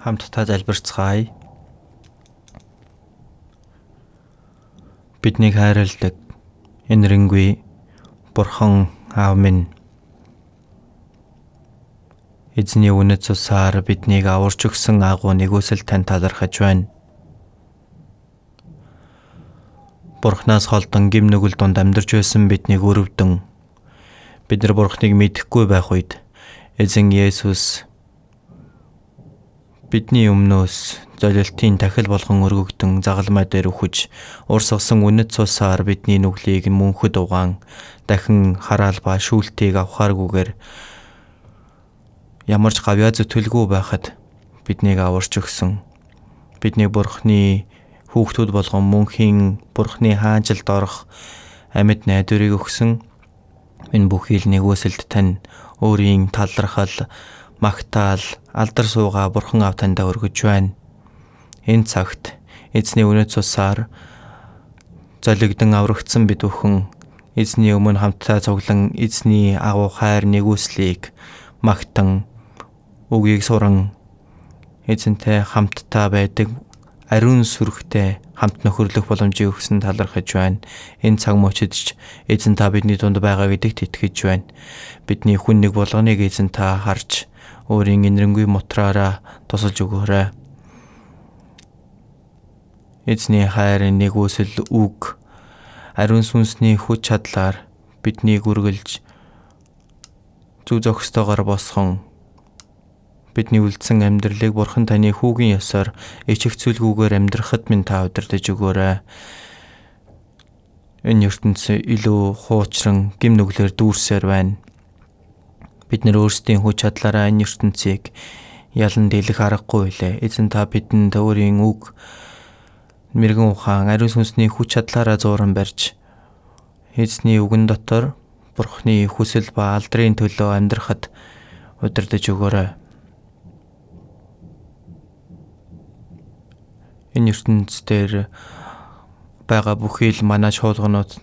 Хамтдаа залбирцгаая. Биднийг хайрладаг энэрэнгүй Бурхан Аав минь, Эзний үнэт цусаар биднийг аварч өгсөн агуу нэгүсэл тань талархаж байна. Бурханаас холдон гим нүгэл дунд амьдарч байсан биднийг өрөвдөн бид нар Бурханыг мэдэхгүй байх үед Эзэн Есүс бидний өмнөөс золилтын тахил болгон өргөгдөн загалмай дээр үхэж урсгасан үнэт цусаар бидний нүглийг мөнхөд угаан дахин хараал ба шүүлтийг авахааргүйгээр ямар ч гавьяа зүтгэлгүй байхад биднийг аварч өгсөн. Бидний Бурхны хүүхдүүд болгон мөнхийн Бурхны хаанчлалд орох амьд найдварыг өгсөн. Энэ бүхий л нэгүсэлд тань өөрийн талархал, магтаал, алдар суугаа Бурхан Аав таньдаа өргөж байна. Энэ цагт Эзний үнэт цусаар золигдон аврагдсан бид бүхэн Эзний өмнө хамтдаа цуглан Эзний агуу хайр нэгүслийг магтан үгийг суран Эзэнтэй хамтдаа байдаг ариун сүрхтэй хамт нөхөрлөх боломжийг өгсөн талархаж байна. Энэ цаг мөчид ч Эзэн та бидний дунд байгаа гэдэгт итгэж байна. Бидний хүн нэг болгоныг Эзэн та харж өөрийн энэрэнгүй мутраараа тусалж өгөөрэй. Эзний хайр нэгүсэл үг ариун сүнсний хүч чадлаар биднийг үргэлж зүг зохистойгоор босгон бидний үлдсэн амьдралыг Бурхан таны хүүгийн ёсоор ичих зүйлгүйгээр амьдрахад минь та удирдах өгөөрэй. Энэ ертөнц илүү хуучран гим нүглээр дүүрсээр байна. Бид нэр өөрсдийн хүч чадлаараа энэ ертөнцийг ялан дийлэх аргагүй билээ. Эзэн та бидэнд өөрийн үг мэрэгэн ухаан ариун сүнсний хүч чадлаараа зууран барьж Эзний үгэн дотор Бурхны хүсэл ба алдрын төлөө амьдрахад удирдах өгөөрэй. Энэ ертөнц дээр байгаа бүхий л манай чуулганууд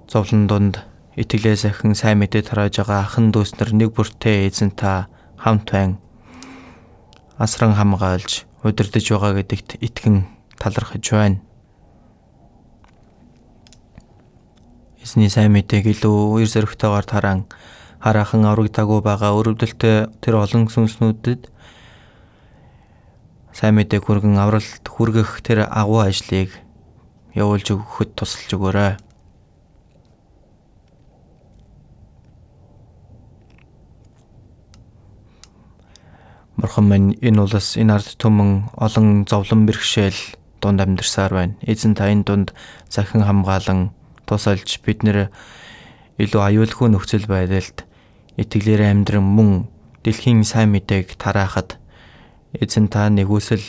зовлон дунд итгэлээ сахин сайн мэдээ тарааж байгаа ахан дүүс нар нэг бүртээ Эзэн та хамт байна. Асран хамгаалж удирдах байгаа гэдэгт итгэн талархаж байна. Эзний сайн мэдээг илүү эр зөрөгтэйгээр тараан хараахан аврагдаагүй байгаа өрөвдөлтөй тэр олон сүнснүүдэд сайн мэдээг хүргэн авралт хүргэх тэр агуу ажлыг явуулж өгөхөд тусалж өгөөрэй. Бурхан минь, энэ улс, энэ ард түмэн олон зовлон бэрхшээл дунд амьдарсаар байна. Эзэн та энэ дунд захин хамгаалан тусалж бид нэр илүү аюулгүй нөхцөл байдалд итгэлээр амьдран мөн дэлхийн сайн мэдээг тараахад Эзэн та нэгүсэл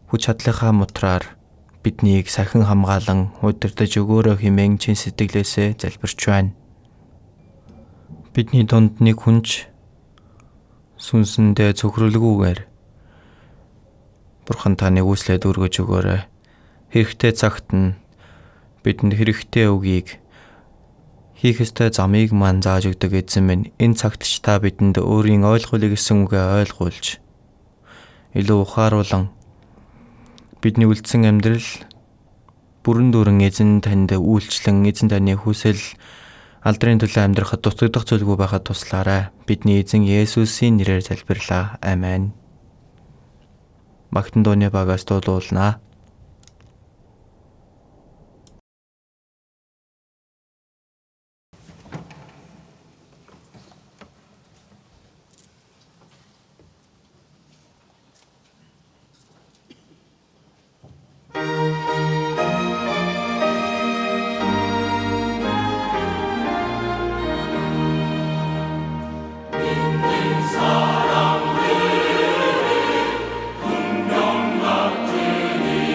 хүч чадлынхаа мутраар биднийг сахин хамгаалан удирдах өгөөрэй хэмээн чин сэтгэлээсээ залбирч байна. Бидний дунд нэг хүн ч сүнсэндээ цөхрөлгүйгээр Бурхан та нэгүслээ дүүргэж өгөөрэй. Хэрэгтэй цагт нь бидэнд хэрэгтэй үгийг хийх ёстой замыг маань зааж өгдөг Эзэн минь, энэ цагт ч та бидэнд өөрийн ойлгуулъя гэсэн үгээ ойлгуулж илүү ухааруулан бидний үлдсэн амьдрал бүрэн дүүрэн Эзэн танд үйлчлэн Эзэн таны хүсэл алдрын төлөө амьдрахад дутагдах зүйлгүй байхад туслаарай. Бидний Эзэн Есүсийн нэрээр залбирлаа. Амен. Магтан дууны багаас дуулуулнаа. 사랑들이 분명 같으니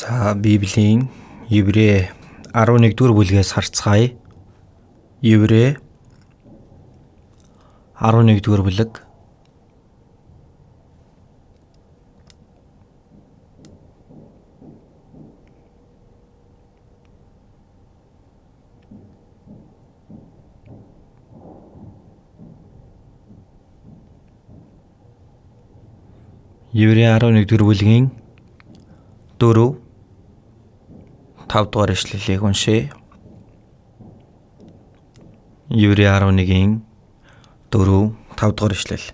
За, Библийн Еврей 11-р бүлгээс харцгаая. Еврей 11-р бүлэг. Еврей 11-р бүлгийн 4 5 дугаар ишлэлийг уншъя. Еврей 11-ийн 4 5 дугаар ишлэл.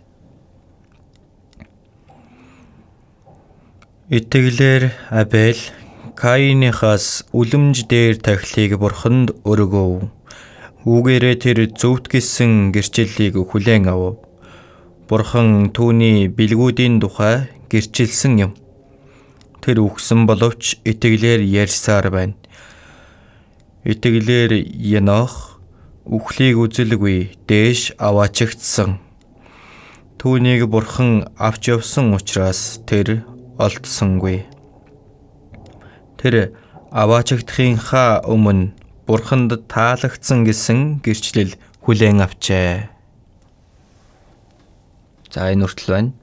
Итгэлээр Абель Каиныхаас үлэмж дээр тахилыг бурханд өргөв. Үүгээрээ тэр зөвхт гэсэн гэрчлэлийг хүлээн авав. Бурхан түүний бэлгүүдийн тухай гэрчилсэн юм. Тэр үхсэн боловч итгэлээр ярьсаар байна. Итгэлээр Енох үхлийг үзэлгүй дээш аваачигдсан. Түүнийг бурхан авч явсан учраас тэр олдсонгүй. Тэр аваачигдахынхаа өмнө бурханд таалагдсан гэсэн гэрчлэл хүлээн авчээ. За, энэ хүртэл байна.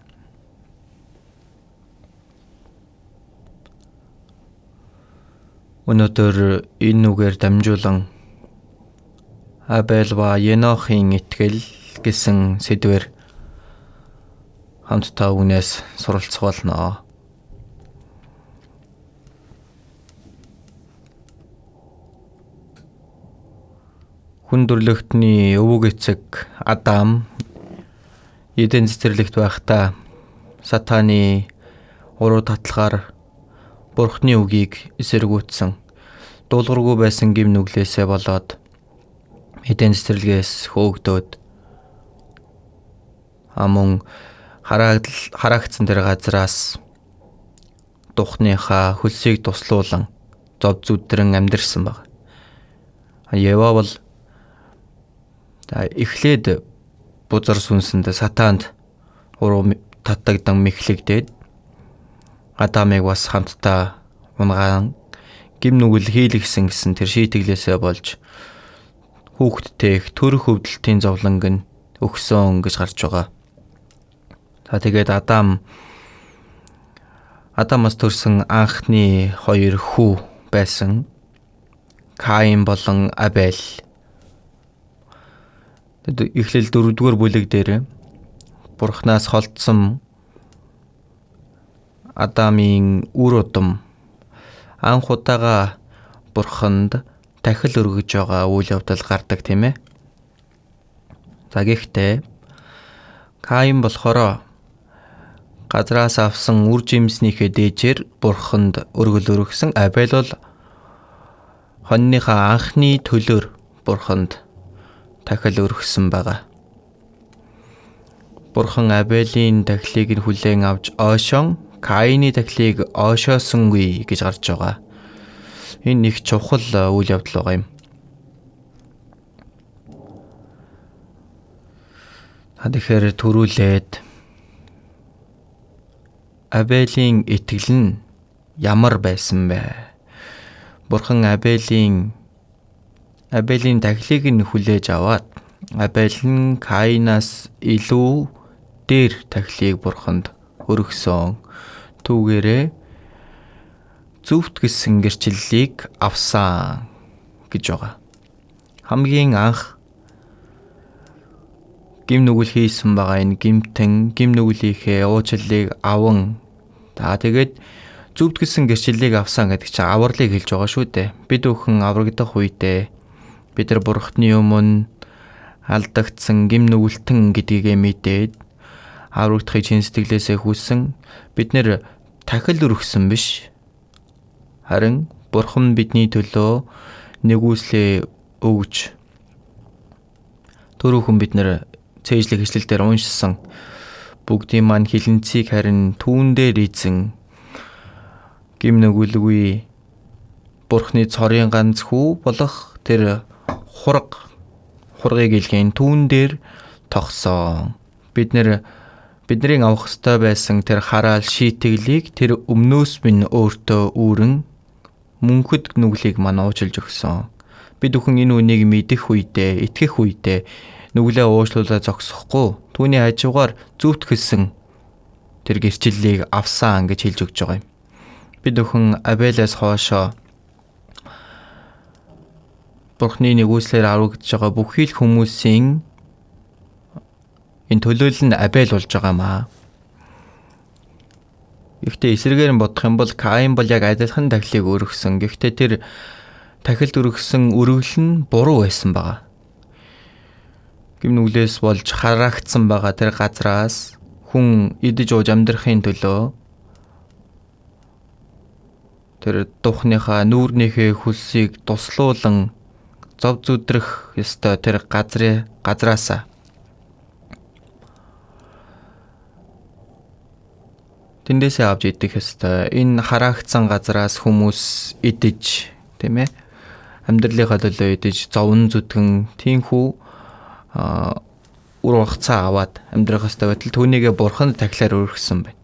Өнөөдөр энэ үгээр дамжуулан Абель ба Енохын итгэл гэсэн сэдвээр хамтдаа үгнээс суралцах болно. Хүн төрлөختний өвөг эцэг Адам Эден цэцэрлэгт байхдаа сатаны уруу татлагаар Бурхны үгийг эсэргүүцсэн. Дуулуургүй байсан гэм нүглээсээ болоод Эден цэцэрлэгээс хөөгдөөд мөн хараагдсан тэр газраас духныхаа хөлсийг туслуулан зов зүдрэн амьдарсан баг. Ева бол эхлээд бузар сүнсэнд сатаанд уруу татагдан мэхлэгдээд Адамыг бас хамтдаа унгаан гим нүгэл хийлгсэн гэсэн тэр шийтгэлээсээ болж хүүхэдтэй их төрөх өвдөлтийн зовлонг нь өгсөн гэж гарч байгаа. За, тэгээд Адамаас төрсэн анхны хоёр хүү байсан. Каин болон Абель. Эхлэл 4-р бүлэг дээр Бурханаас холдсон Адамын үр удам анх удаага Бурханд тахил өргөж байгаа үйл явдал гардаг, тийм ээ. За, гэхдээ Каин болохоор газраас авсан үр жимснийхээ дээжээр Бурханд өргөл өргөсөн. Абель бол хоньныхаа анхны төлөөр Бурханд тахил өргөсөн байгаа. Бурхан Абелийн тахилыг нь хүлээн авч ойшон Каины тахилыг ойшоосонгүй гэж гарч байгаа. Энэ их чухал үйл явдал байгаа юм. Тэгэхээр төрүүлээд Абелийн итгэл нь ямар байсан бэ? Бурхан Абелийн тахилыг нь хүлээж аваад Абель нь Каинаас илүү дээр тахилыг бурханд өргөсөн. Түүгээрээ зөвхт гэсэн гэрчлэлийг авсан гэж байгаа. Хамгийн анх гим нүгэл хийсэн байгаа энэ гимтэн гим нүглийнхээ уучлалыг аван за тэгээд зөвхт гэсэн гэрчлэлийг авсан гэдэг чинь авралыг хэлж байгаа шүү дээ. Бид бүхэн аврагдах үедээ бид нар Бурхны өмнө алдагдсан гим нүгэлтэн гэдгийг мэдээд аврагдахыг чин сэтгэлээсээ хүссэн. Бид нэр тахил өргөсөн биш. Харин Бурхан бидний төлөө нэгүслээ өгж түрүүхэн бид нэр цээжлэх ишлэл дээр уншсан бүгдийн маань хилэнцгийг харин түүн дээр эзэн гим нүгэлгүй Бурхны цорын ганц хүү болох тэр хургийг илгээн түүн дээр тогсон. Бид нэр бидний авах ёстой байсан тэр хараал шийтгэлийг тэр өмнөөс минь өөртөө үүрэн мөнхөд нүглийг мань уучлж өгсөн. Бид бүхэн энэ үнийг мэдэх үедээ, итгэх үедээ нүглээ уучлуулаа зогсохгүй. Түүний хажуугаар зүвтгэлсэн тэр гэрчлэлийг авсан гэж хэлж өгч байгаа юм. Бид бүхэн Абелээс хоошоо Бурхны нэгүслээр аврагдж байгаа бүхий л хүмүүсийн энэ төлөөлөл нь Абель болж байгаа юм аа. Гэхдээ эсрэгээр нь бодох юм бол Каин бол яг адилхан тахилыг өргөсөн. Гэхдээ тэр тахилд өргөсөн өргөл нь буруу байсан байгаа. Гэм нүглээс болж хараагдсан байгаа тэр газраас хүн идэж ууж амьдрахын төлөө тэр духныхаа нүүрнийхээ хөлсийг туслуулан зов зүдрэх ёстой тэр газраасаа тэндээсээ авч идэх ёстой. Энэ хараагдсан газраас хүмүүс идэж, тийм ээ, амьдралынхаа төлөө идэж зовн зүтгэн тийхүү үр хугацаа аваад амьдрах ёстой байтал түүнийгээ бурханд тахилаар өргөсөн байна.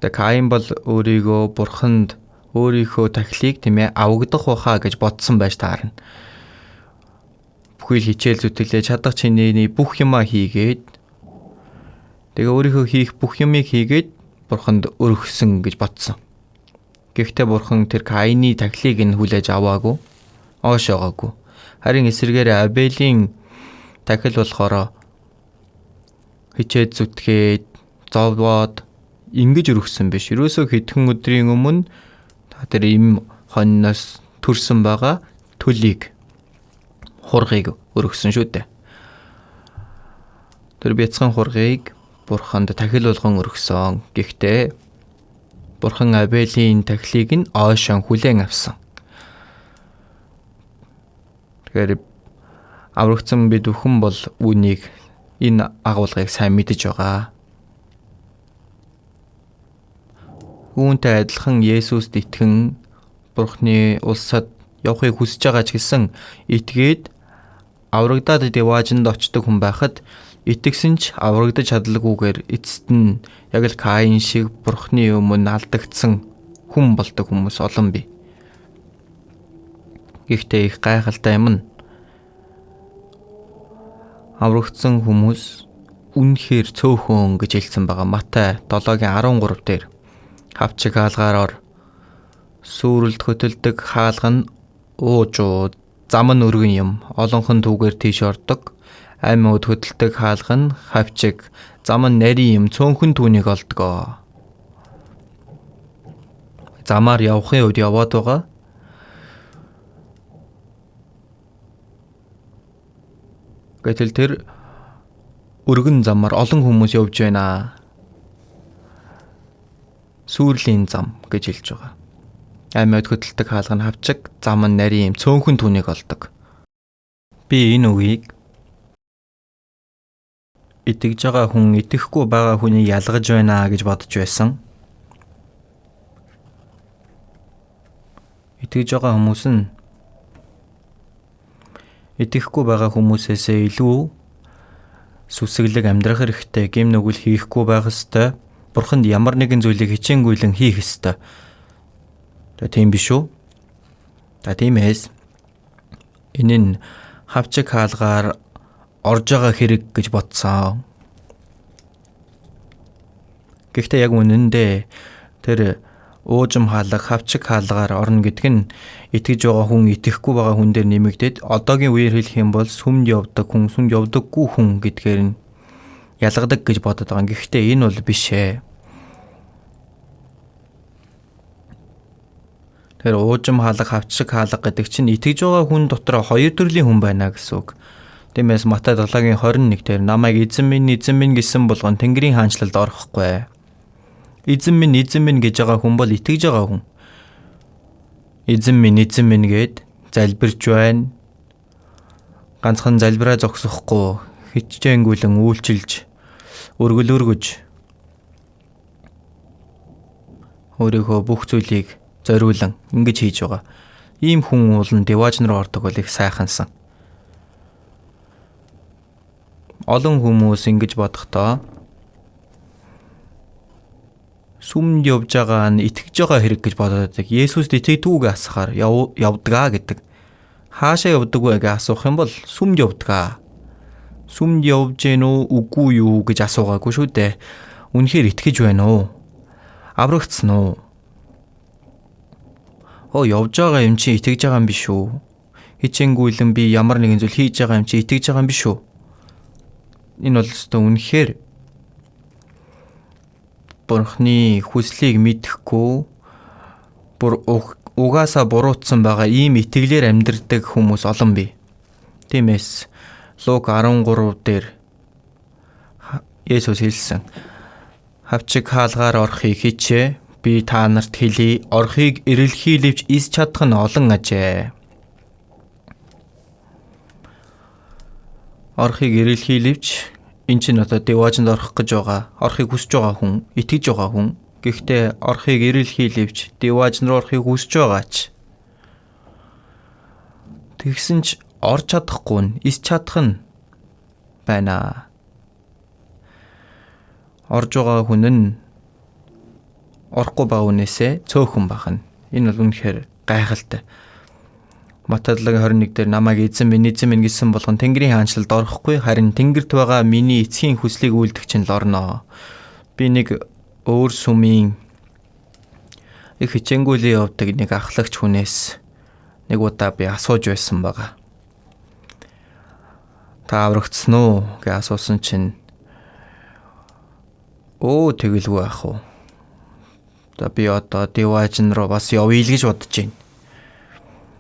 Тэгээ Каин бол өөрийгөө бурханд өөрийнхөө тахилыг, тийм ээ, авагдах байхаа гэж бодсон байж таарна. Бүхий л хичээл зүтгэлээ чадах чинээний бүх юмаа хийгээд тэгээ өөрийнхөө хийх бүх юмыг хийгээд бурханд өргөсөн гэж бодсон. Гэхдээ бурхан тэр Каины тахилыг нь хүлээж аваагүй, оошоогоогүй. Харин эсрэгээр Абелийн тахил болохоор хичээл зүтгээд зовоод ингэж өргөсөн биш. Ерөөсөө хэдхэн өдрийн өмнө тэр им хоньноос төрсөн байгаа төлийг хургийг өргөсөн шүү дээ. Тэр бяцхан хургийг бурханд тахил болгон өргөсөн. Гэхдээ бурхан Абелийн тахилыг нь ойшон хүлээн авсан. Тэгэхээр аврагдсан бид бүхэн бол үүнийг энэ агуулгыг сайн мэдэж байгаа. Үүнтэй адилхан Есүст итгэн Бурхны улсад явахыг хүсэж байгаа ч гэсэн итгээд аврагдаад диваажинд очдог хүн байхад итгэсэн ч аврагдаж чадалгүйгээр эцэст нь яг л Каин шиг Бурхны өмнө алдагдсан хүн болдог хүмүүс олон бий. Гэхдээ их гайхалтай юм нь аврагдсан хүмүүс үнэхээр цөөхөн гэж хэлсэн байгаа. Матай 7:13 дээр хавчиг хаалгаар ор, сүрэлд хөтөлдөг хаалга нь уужуу, зам нь өргөн юм, олонхон түүгээр тийш ордог. Ам уд хөдөлдөг хаалга нь хавчиг, зам нь нарийн юм, цөөнхөн түүнийг олдгоо. Замаар явахын үед яваад байгаа. Гэтэл тэр өргөн замаар олон хүмүүс явж байна. Сүрлийн зам гэж хэлж байгаа. Ам уд хөдөлдөг хаалга нь хавчиг, зам нь нарийн юм, цөөнхөн түүнийг олдог. Би энэ үгийг итгэж байгаа хүн итгэхгүй байгаа хүнийг ялгаж байна гэж бодож байсан. Итгэж байгаа хүмүүс нь итгэхгүй байгаа хүмүүсээсээ илүү сүсэглэг амьдрах хэрэгтэй, гэм нүгэл хийхгүй байх ёстой, бурханд ямар нэгэн зүйлийг хичээнгүйлэн хийх ёстой. Тэгээ тийм биш үү? За тиймээс энэ нь хавчиг хаалгаар орж байгаа хэрэг гэж бодсон. Гэхдээ яг үнэндээ тэр уужим хаалга, хавчиг хаалгаар орно гэдэг нь итгэж байгаа хүн итгэхгүй байгаа хүн дээр нэмэгдээд одоогийн үеэр хэлэх юм бол сүмд явдаг хүн, сүмд явдаггүй хүн гэдгээр нь ялгадаг гэж бодод байгаа. Гэхдээ энэ бол биш ээ. Тэр уужим хаалга, хавчиг хаалга гэдэг чинь итгэж байгаа хүн дотор хоёр төрлийн хүн байна гэсэн үг. Тиймээс Матай 7:21 дээр намайг эзэн минь, эзэн минь гэсэн болгон Тэнгэрийн хаанчлалд орохгүй. Эзэн минь, эзэн минь гэж байгаа хүн бол итгэж байгаа хүн. Эзэн минь, эзэн минь гэд залбирч байна. Ганцхан залбираа зогсохгүй хичээнгүйлэн үйлчилж, өргөл өргөж өөрийнхөө бүх зүйлийг зориулан ингэж хийж байгаа. Ийм хүн уул нь диваажн руу ордог бол их сайхансан. Олон хүмүүс ингэж бодохдоо Сүмд явж байгаа нь итгэж байгаа хэрэг гэж бодоод байдаг. Есүст итгэдэггүй асахаар явдгаа гэдэг. Хаашаа явдаг вэ гэж асуух юм бол сүмд явдгаа. Сүмд явж гин үү үгүй юу гэж асуугаагүй шүү дээ. Үнэхээр итгэж байна уу? Аврагдсан уу? Оо, явж байгаа юм чи итгэж байгаа юм биш үү? Хичээнгүйлэн би ямар нэгэн зүйл хийж байгаа юм чи итгэж байгаа юм биш үү? Энэ бол өстө үнэхээр Бурхны хүслийг мэдэхгүй бүр угаасаа буруутсан байгаа ийм итгэлээр амьдардаг хүмүүс олон бий. Тиймээс Лук 13 дээр Есүс хэлсэн. Хавчиг хаалгаар орохыг хичээ. Би та нарт хэлье. Орохыг эрэлхийлэвч эс чадах нь олон ажээ. Орохыг эрэлхийлэвч энэ чинь одоо диваажинд орох гэж байгаа, орохыг хүсэж байгаа хүн, итгэж байгаа хүн. Гэхдээ орохыг эрэлхийлэвч диваажин руу орохыг хүсэж байгаач. Тэгсэн ч орж чадахгүй нь, эс чадах нь байна. Орж байгаа хүн нь орохгүй байгаа хүнээсээ цөөхөн бахна. Энэ бол үнэхээр гайхалтай. Матай 7:21 дээр намайг эзэн минь, эзэн минь гэсэн болгон Тэнгэрийн хаанчлалд орохгүй, харин Тэнгэрт байгаа миний эцгийн хүслийг үйлдэх чинь л орно. Би нэг өөр сүмийн их хичээнгүйлэн явдаг нэг ахлагч хүнээс нэг удаа би асууж байсан байгаа. Та аврагдсан уу гэж асуусан чинь өө тэгэлгүй яах вэ? За би одоо диваажин руу бас явъя л гэж бодож байна.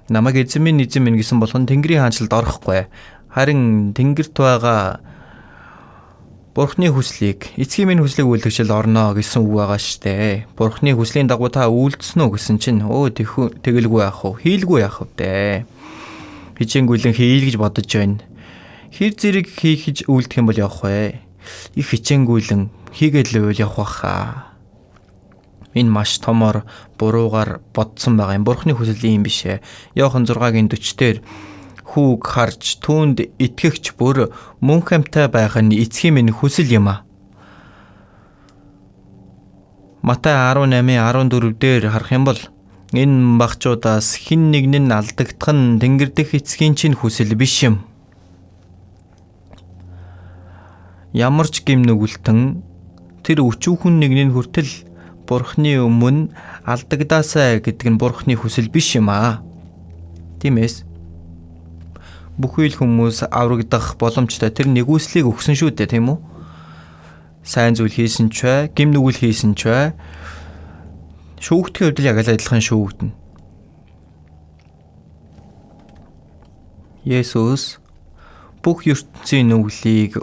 Намайг эзэн минь, эзэн минь гэсэн болгон Тэнгэрийн хаанчлалд орохгүй. Харин Тэнгэрт байгаа Бурхны хүслийг, эцгийн минь хүслийг үйлдэгчл орно гэсэн үг байгаа штэ. Бурхны хүслийн дагуу та үйлдсэн үү гэсэн чинь өө тэгэлгүй яах вэ? Хийлгүй яах вэ? Хичээнгүйлэн хийл гэж бодож байна. Хэр зэрэг хийх гэж үйлдэх юм бол явах вэ? Их хичээнгүйлэн хийгээд л байвал явах баха. Энэ маш томор буруугаар бодсон байгаа юм. Бурхны хүсэл ийм биш ээ. Иохан 6-гийн 40 дээр хүүг харж түүнд итгэгч бүр мөнх амьтай байх нь эцгийн минь хүсэл юм а. Матай 18:14 дээр харах юм бол энэ багчуудаас хэн нэгэн нь алдагдах нь Тэнгэр дэх эцгийн чинь хүсэл биш юм. Ямар ч гэм нүгэлтэн тэр өчүүхэн нэгний хүртэл Бурхны өмнө алдагдаасай гэдэг нь Бурхны хүсэл биш юм аа. Тиймээс бүхий л хүмүүс аврагдах боломжтой тэр нэгүслийг өгсөн шүү дээ, тийм үү? Сайн зүйл хийсэн ч бай, гэм нүгэл хийсэн ч бай. Шүүгдэхийн хувьд л яг л адилхан шүүгдэнэ. Есүс бүх ертөнцийн нүглийг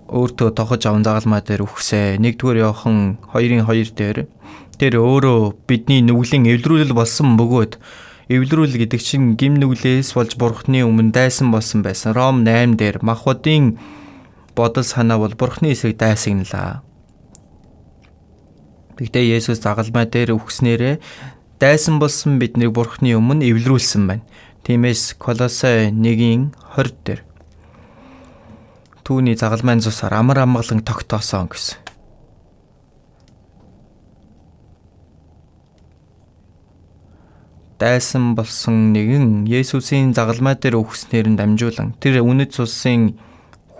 өөртөө тохож аван загалмай дээр үхсээ. 1-р Иохан 2-2 дээр тэр өөрөө бидний нүглийн эвлэрүүлэл болсон бөгөөд эвлэрүүл гэдэг чинь гим нүглээс болж Бурхны өмнө дайсан болсон байсан. Ром 8 дээр махбодын бодол санаа бол Бурхны эсрэг дайсагналаа. Тэгтээ Есүс загалмай дээр үхснээрээ дайсан болсон биднийг Бурхны өмнө эвлэрүүлсэн байна. Тиймээс Колосай 1-ийн 20 дээр түүний загалмайн цусаар амар амгалан тогтоосон гэсэн. Дайсан болсон нэгэн Есүсийн загалмай дээр үхснээр нь дамжуулан тэр үнэт цусын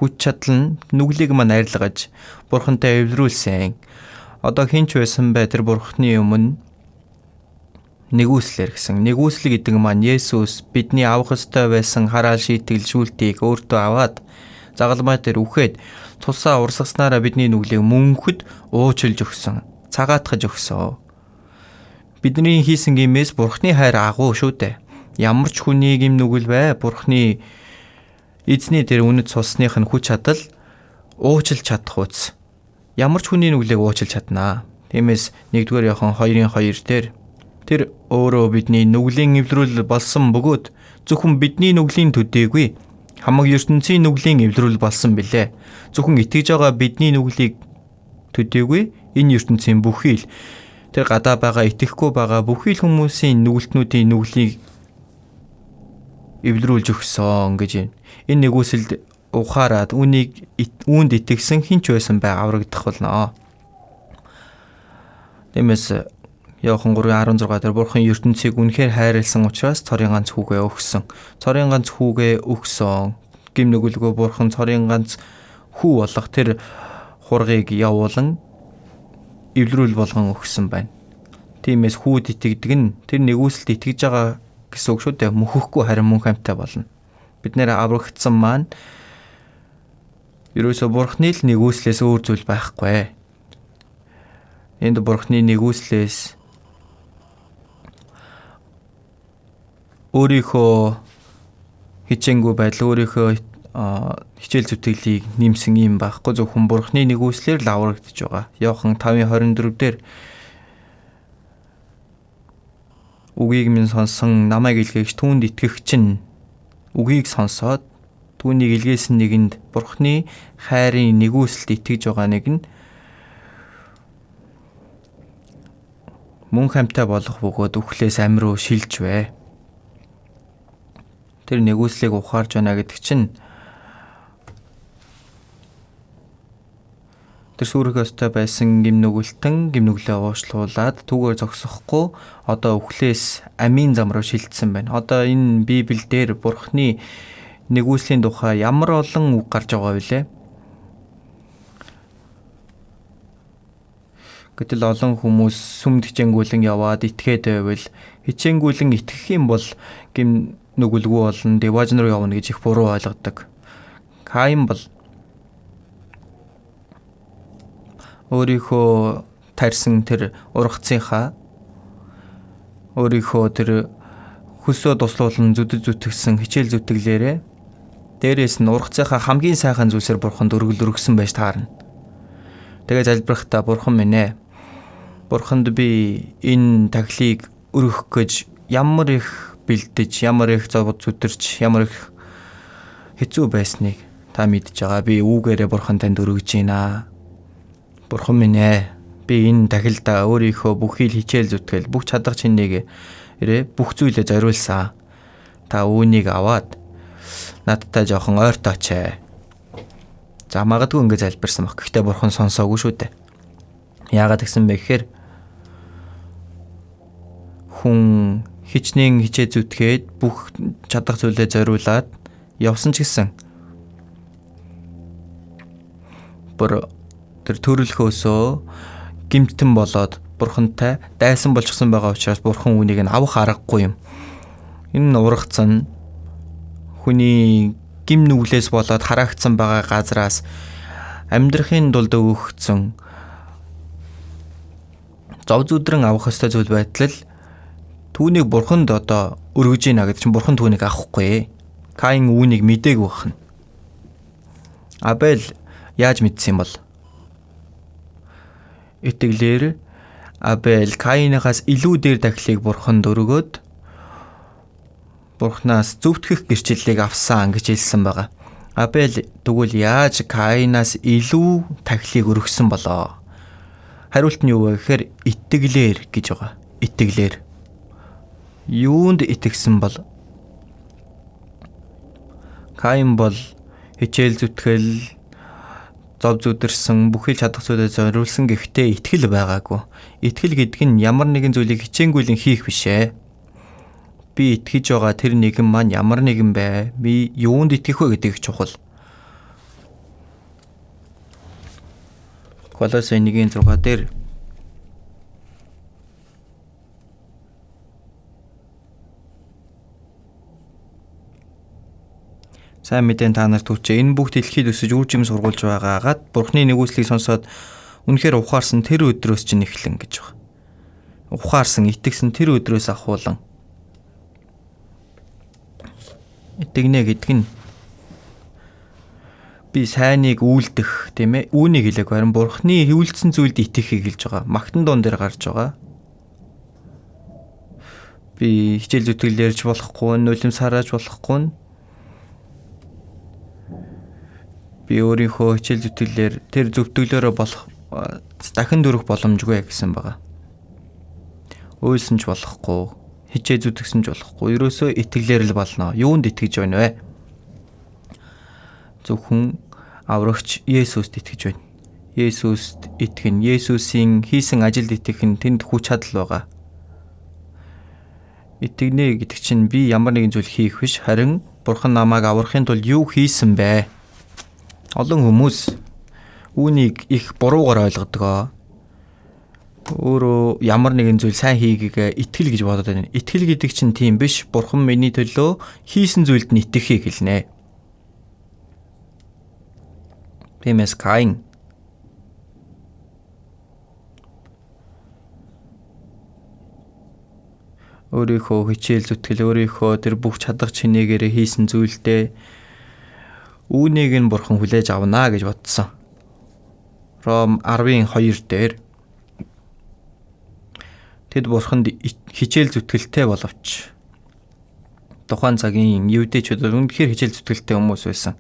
хүч чадал нь нүглийг мань арилгаж Бурхантай эвлэрүүлсэн. Одоо хэн ч байсан бай тэр Бурхны өмнө нэгүслэр гэсэн. Нэгүсэл гэдэг маань Есүс бидний авах ёстой байсан хараал шийтгэл шүүлтийг өөртөө аваад загалмай дээр үхээд тусаа урсгаснараа бидний нүглийг мөнхөд уучлж өгсөн, цагаатгаж өгсөн. Бидний хийсэн гэмээс Бурхны хайр агуу шүү дээ. Ямар ч хүний гэм нүгэл бай, Бурхны эзний дээр үнэт цусных нь хүч чадал уучлж чадах үз. Ямар ч хүний нүглийг уучлж чаднаа. Тиймээс 1-р Иохан 2-2 дээр тэр өөрөө бидний нүглийн эвлэрүүл болсон бөгөөд зөвхөн бидний нүглийн төдийгүй хамаг ертөнцийн нүглийн эвлэрүүл болсон билээ. Зөвхөн итгэж байгаа бидний нүглийг төдийгүй энэ ертөнцийн бүхий л тэр гадаа байгаа итгэхгүй байгаа бүхий л хүмүүсийн нүгэлтнүүдийн нүглийг эвлэрүүлж өгсөн гэж байна. Энэ нэгүсэлд ухаарад үүнийг үүнд итгэсэн хэн ч байсан бай аврагдах болно. Тиймээс Иохан 3:16 дээр Бурхан ертөнцийг үнэхээр хайрлсан учраас цорын ганц хүүгээ өгсөн. Цорын ганц хүүгээ өгсөн. Гим нүгэлгүй Бурхан цорын ганц хүү болох тэр хургийг явуулан эвлэрүүл болгон өгсөн байна. Тиймээс хүүд итгэдэг нь тэр нэгүсэлд итгэж байгаа гэсэн үг шүү дээ. Мөхөхгүй харин мөнх амьтай болно. Бид нэр аврагдсан маань ерөөсөө Бурхны л нэгүслээс өөр зүйл байхгүй. Энд Бурхны нэгүслээс өөрийнхөө хичээнгүй байдал, өөрийнхөө хичээл зүтгэлийг нэмсэн юм байхгүй. Зөвхөн Бурхны нэгүслээр л аврагдаж байгаа. Иохан 5:24 дээр үгийг минь сонсон намайг илгээгч түүнд итгэгч нь үгийг сонсоод түүнийг илгээсэн нэгэнд Бурхны хайрын нэгүсэлд итгэж байгаа нэг нь мөнх амьтай болох бөгөөд үхлээс ам руу шилжвэ. Тэр нэгүслийг ухаарж байна гэдэг чинь тэр сүрэх ёстой байсан гим нүгэлтэн гим нүглээ уушлуулад түүгээр зогсохгүй одоо үхлээс амийн зам руу шилжсэн байна. Одоо энэ Библиэлд Бурхны нэгүслийн тухай ямар олон үг гарч байгаа вэ? Гэтэл олон хүмүүс сүмд хичээнгүйлэн яваад итгээд байвал хичээнгүйлэн итгэх юм бол гим нүгэлгүй болно, диваажн руу явна гэж их буруу ойлгодог. Каин бол өөрийнхөө тарьсан тэр ургацынхаа өөрийнхөө тэр хөлсөө туслуулан зүдэж зүтгэсэн хичээл зүтгэлээрээ дээрээс нь ургацынхаа хамгийн сайхан зүйлсээр Бурханд өргөл өргөсөн байж таарна. Тэгээ залбирахдаа Бурхан минь ээ, Бурханд би энэ тахилыг өргөх гэж ямар их бэлдэж, ямар их зовд зүтэрч, ямар их хэцүү байсныг та мэдж байгаа. Би үүгээрээ Бурхан танд өргөж байна. Бурхан минь ээ, би энэ тахилдаа өөрийнхөө бүхий л хичээл зүтгэл, бүх чадах чинийг бүх зүйлээ зориулсан. Та үүнийг аваад надтай жоохон ойртооч ээ. За магадгүй ингэ залбирсан баг. Гэхдээ Бурхан сонсоогүй шүү дээ. Яагаад гэсэн бэ гэхээр хүн хичнээн хичээ зүтгээд бүх чадах зүйлээ зориулаад явсан ч гэсэн бүр тэр төрөлхөөсөө гимтэн болоод Бурхантай дайсан болчихсон байгаа учраас Бурхан үүнийг нь авах аргагүй юм. Энэ нь ургацсан хүний гим нүглээс болоод хараагдсан байгаа газраас амьдрахын тулд өгөгдсөн зов зүдрэн авах ёстой зүйл байтал түүнийг Бурханд одоо өргөж гинэ гэдэг чинь Бурхан түүнийг авахгүй. Каин үүнийг мдээгүй байна. Абель яаж мэдсэн юм бол? Итгэлээр Абель Каиныхаас илүү дээр дахлыг Бурханд өргөөд Бурханаас зөвтгөх гэрчлэлийг авсан гэж хэлсэн байгаа. Абель тэгвэл яаж Каинаас илүү тахилыг өргөсөн болоо? Хариулт нь юу вэ гэхээр итгэлээр гэж байгаа. Итгэлээр. Юунд итгэсэн бол? Каин бол хичээл зүтгэл, зов зүдэрсэн, бүхий л чадах зүйлээ зориулсан гэхдээ итгэл байгаагүй. Итгэл гэдэг нь ямар нэгэн зүйлийг хичээнгүйлэн хийх биш ээ. Би итгэж байгаа тэр нэгэн маань ямар нэгэн бэ? Би юунд итгэх вэ гэдэг их чухал. Колосе 1:6 дээр сайн мэдэн та нарт хүрчээ. Энэ бүх дэлхийд өсөж үр жим сургуулж байгаагаад Бурхны нэгүслийг сонсоод үнэхээр ухаарсан тэр өдрөөс чинь эхлэн гэж байна. Ухаарсан, итгэсэн тэр өдрөөс ахуулан итгэнэ гэдэг нь би сайныг үйлдэх, тийм ээ, үүнийг хэлээг харин Бурхны үйлдсэн зүйлд итгэхийг хэлж байгаа. Магтан дуун дээр гарч байгаа. Би хичээл зүтгэл ярьж болохгүй, нулимс харааж болохгүй. Би өөрийнхөө хичээл зүтгэлээр тэр зөвтгөлөөрөө болох дахин дөрөх боломжгүй гэсэн байгаа. Уйлсан ч болохгүй, хичээл зүтгэсэн ч болохгүй. Ерөөсөө итгэлээр л болно. Юунд итгэж байна вэ? Зөвхөн аврагч Есүст итгэж байна. Есүст итгэн, Есүсийн хийсэн ажилд итгэх нь тэнд хүч чадал байгаа. Итгэнэ гэдэг чинь би ямар нэгэн зүйл хийх биш, харин Бурхан намайг аврахын тулд юу хийсэн бэ? Олон хүмүүс үүнийг их буруугаар ойлгодог. Өөрөө ямар нэгэн зүйл сайн хийгээгээ итгэл гэж бодоод байна. Итгэл гэдэг чинь тийм биш. Бурхан миний төлөө хийсэн зүйлд нь итгэхийг хэлнэ. Тиймээс Каин өөрийнхөө хичээл зүтгэл, өөрийнхөө тэр бүх чадах чинээгээрээ хийсэн зүйлдээ үүнийг нь Бурхан хүлээж авна гэж бодсон. Ром 10:2 дээр тэд Бурханд хичээл зүтгэлтэй боловч тухайн цагийн евдээчүүд үнэхээр хичээл зүтгэлтэй хүмүүс байсан.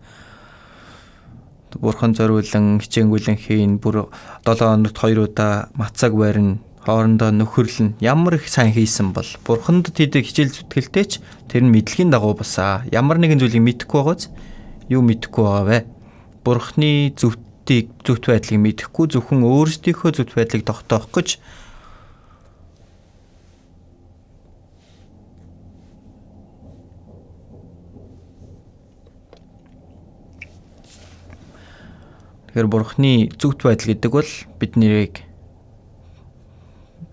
Бурхан зориулан хичээнгүйлэн хийн, бүр 7 хоногт 2 удаа мацаг барина, хоорондоо нөхөрлөн, ямар их сайн хийсэн бол Бурханд тэд хичээл зүтгэлтэй ч тэр нь мэдлэгийн дагуу басаа. Ямар нэгэн зүйлийг мэдэхгүй байгааз юу мэдэхгүй байгаа вэ? Бурханы зөвтийг, зөвхт байдлыг мэдэхгүй, зөвхөн өөрсдийнхөө зөвхт байдлыг тогтоох гэж Тэгэхээр Бурханы зөвхт байдал гэдэг бол биднийг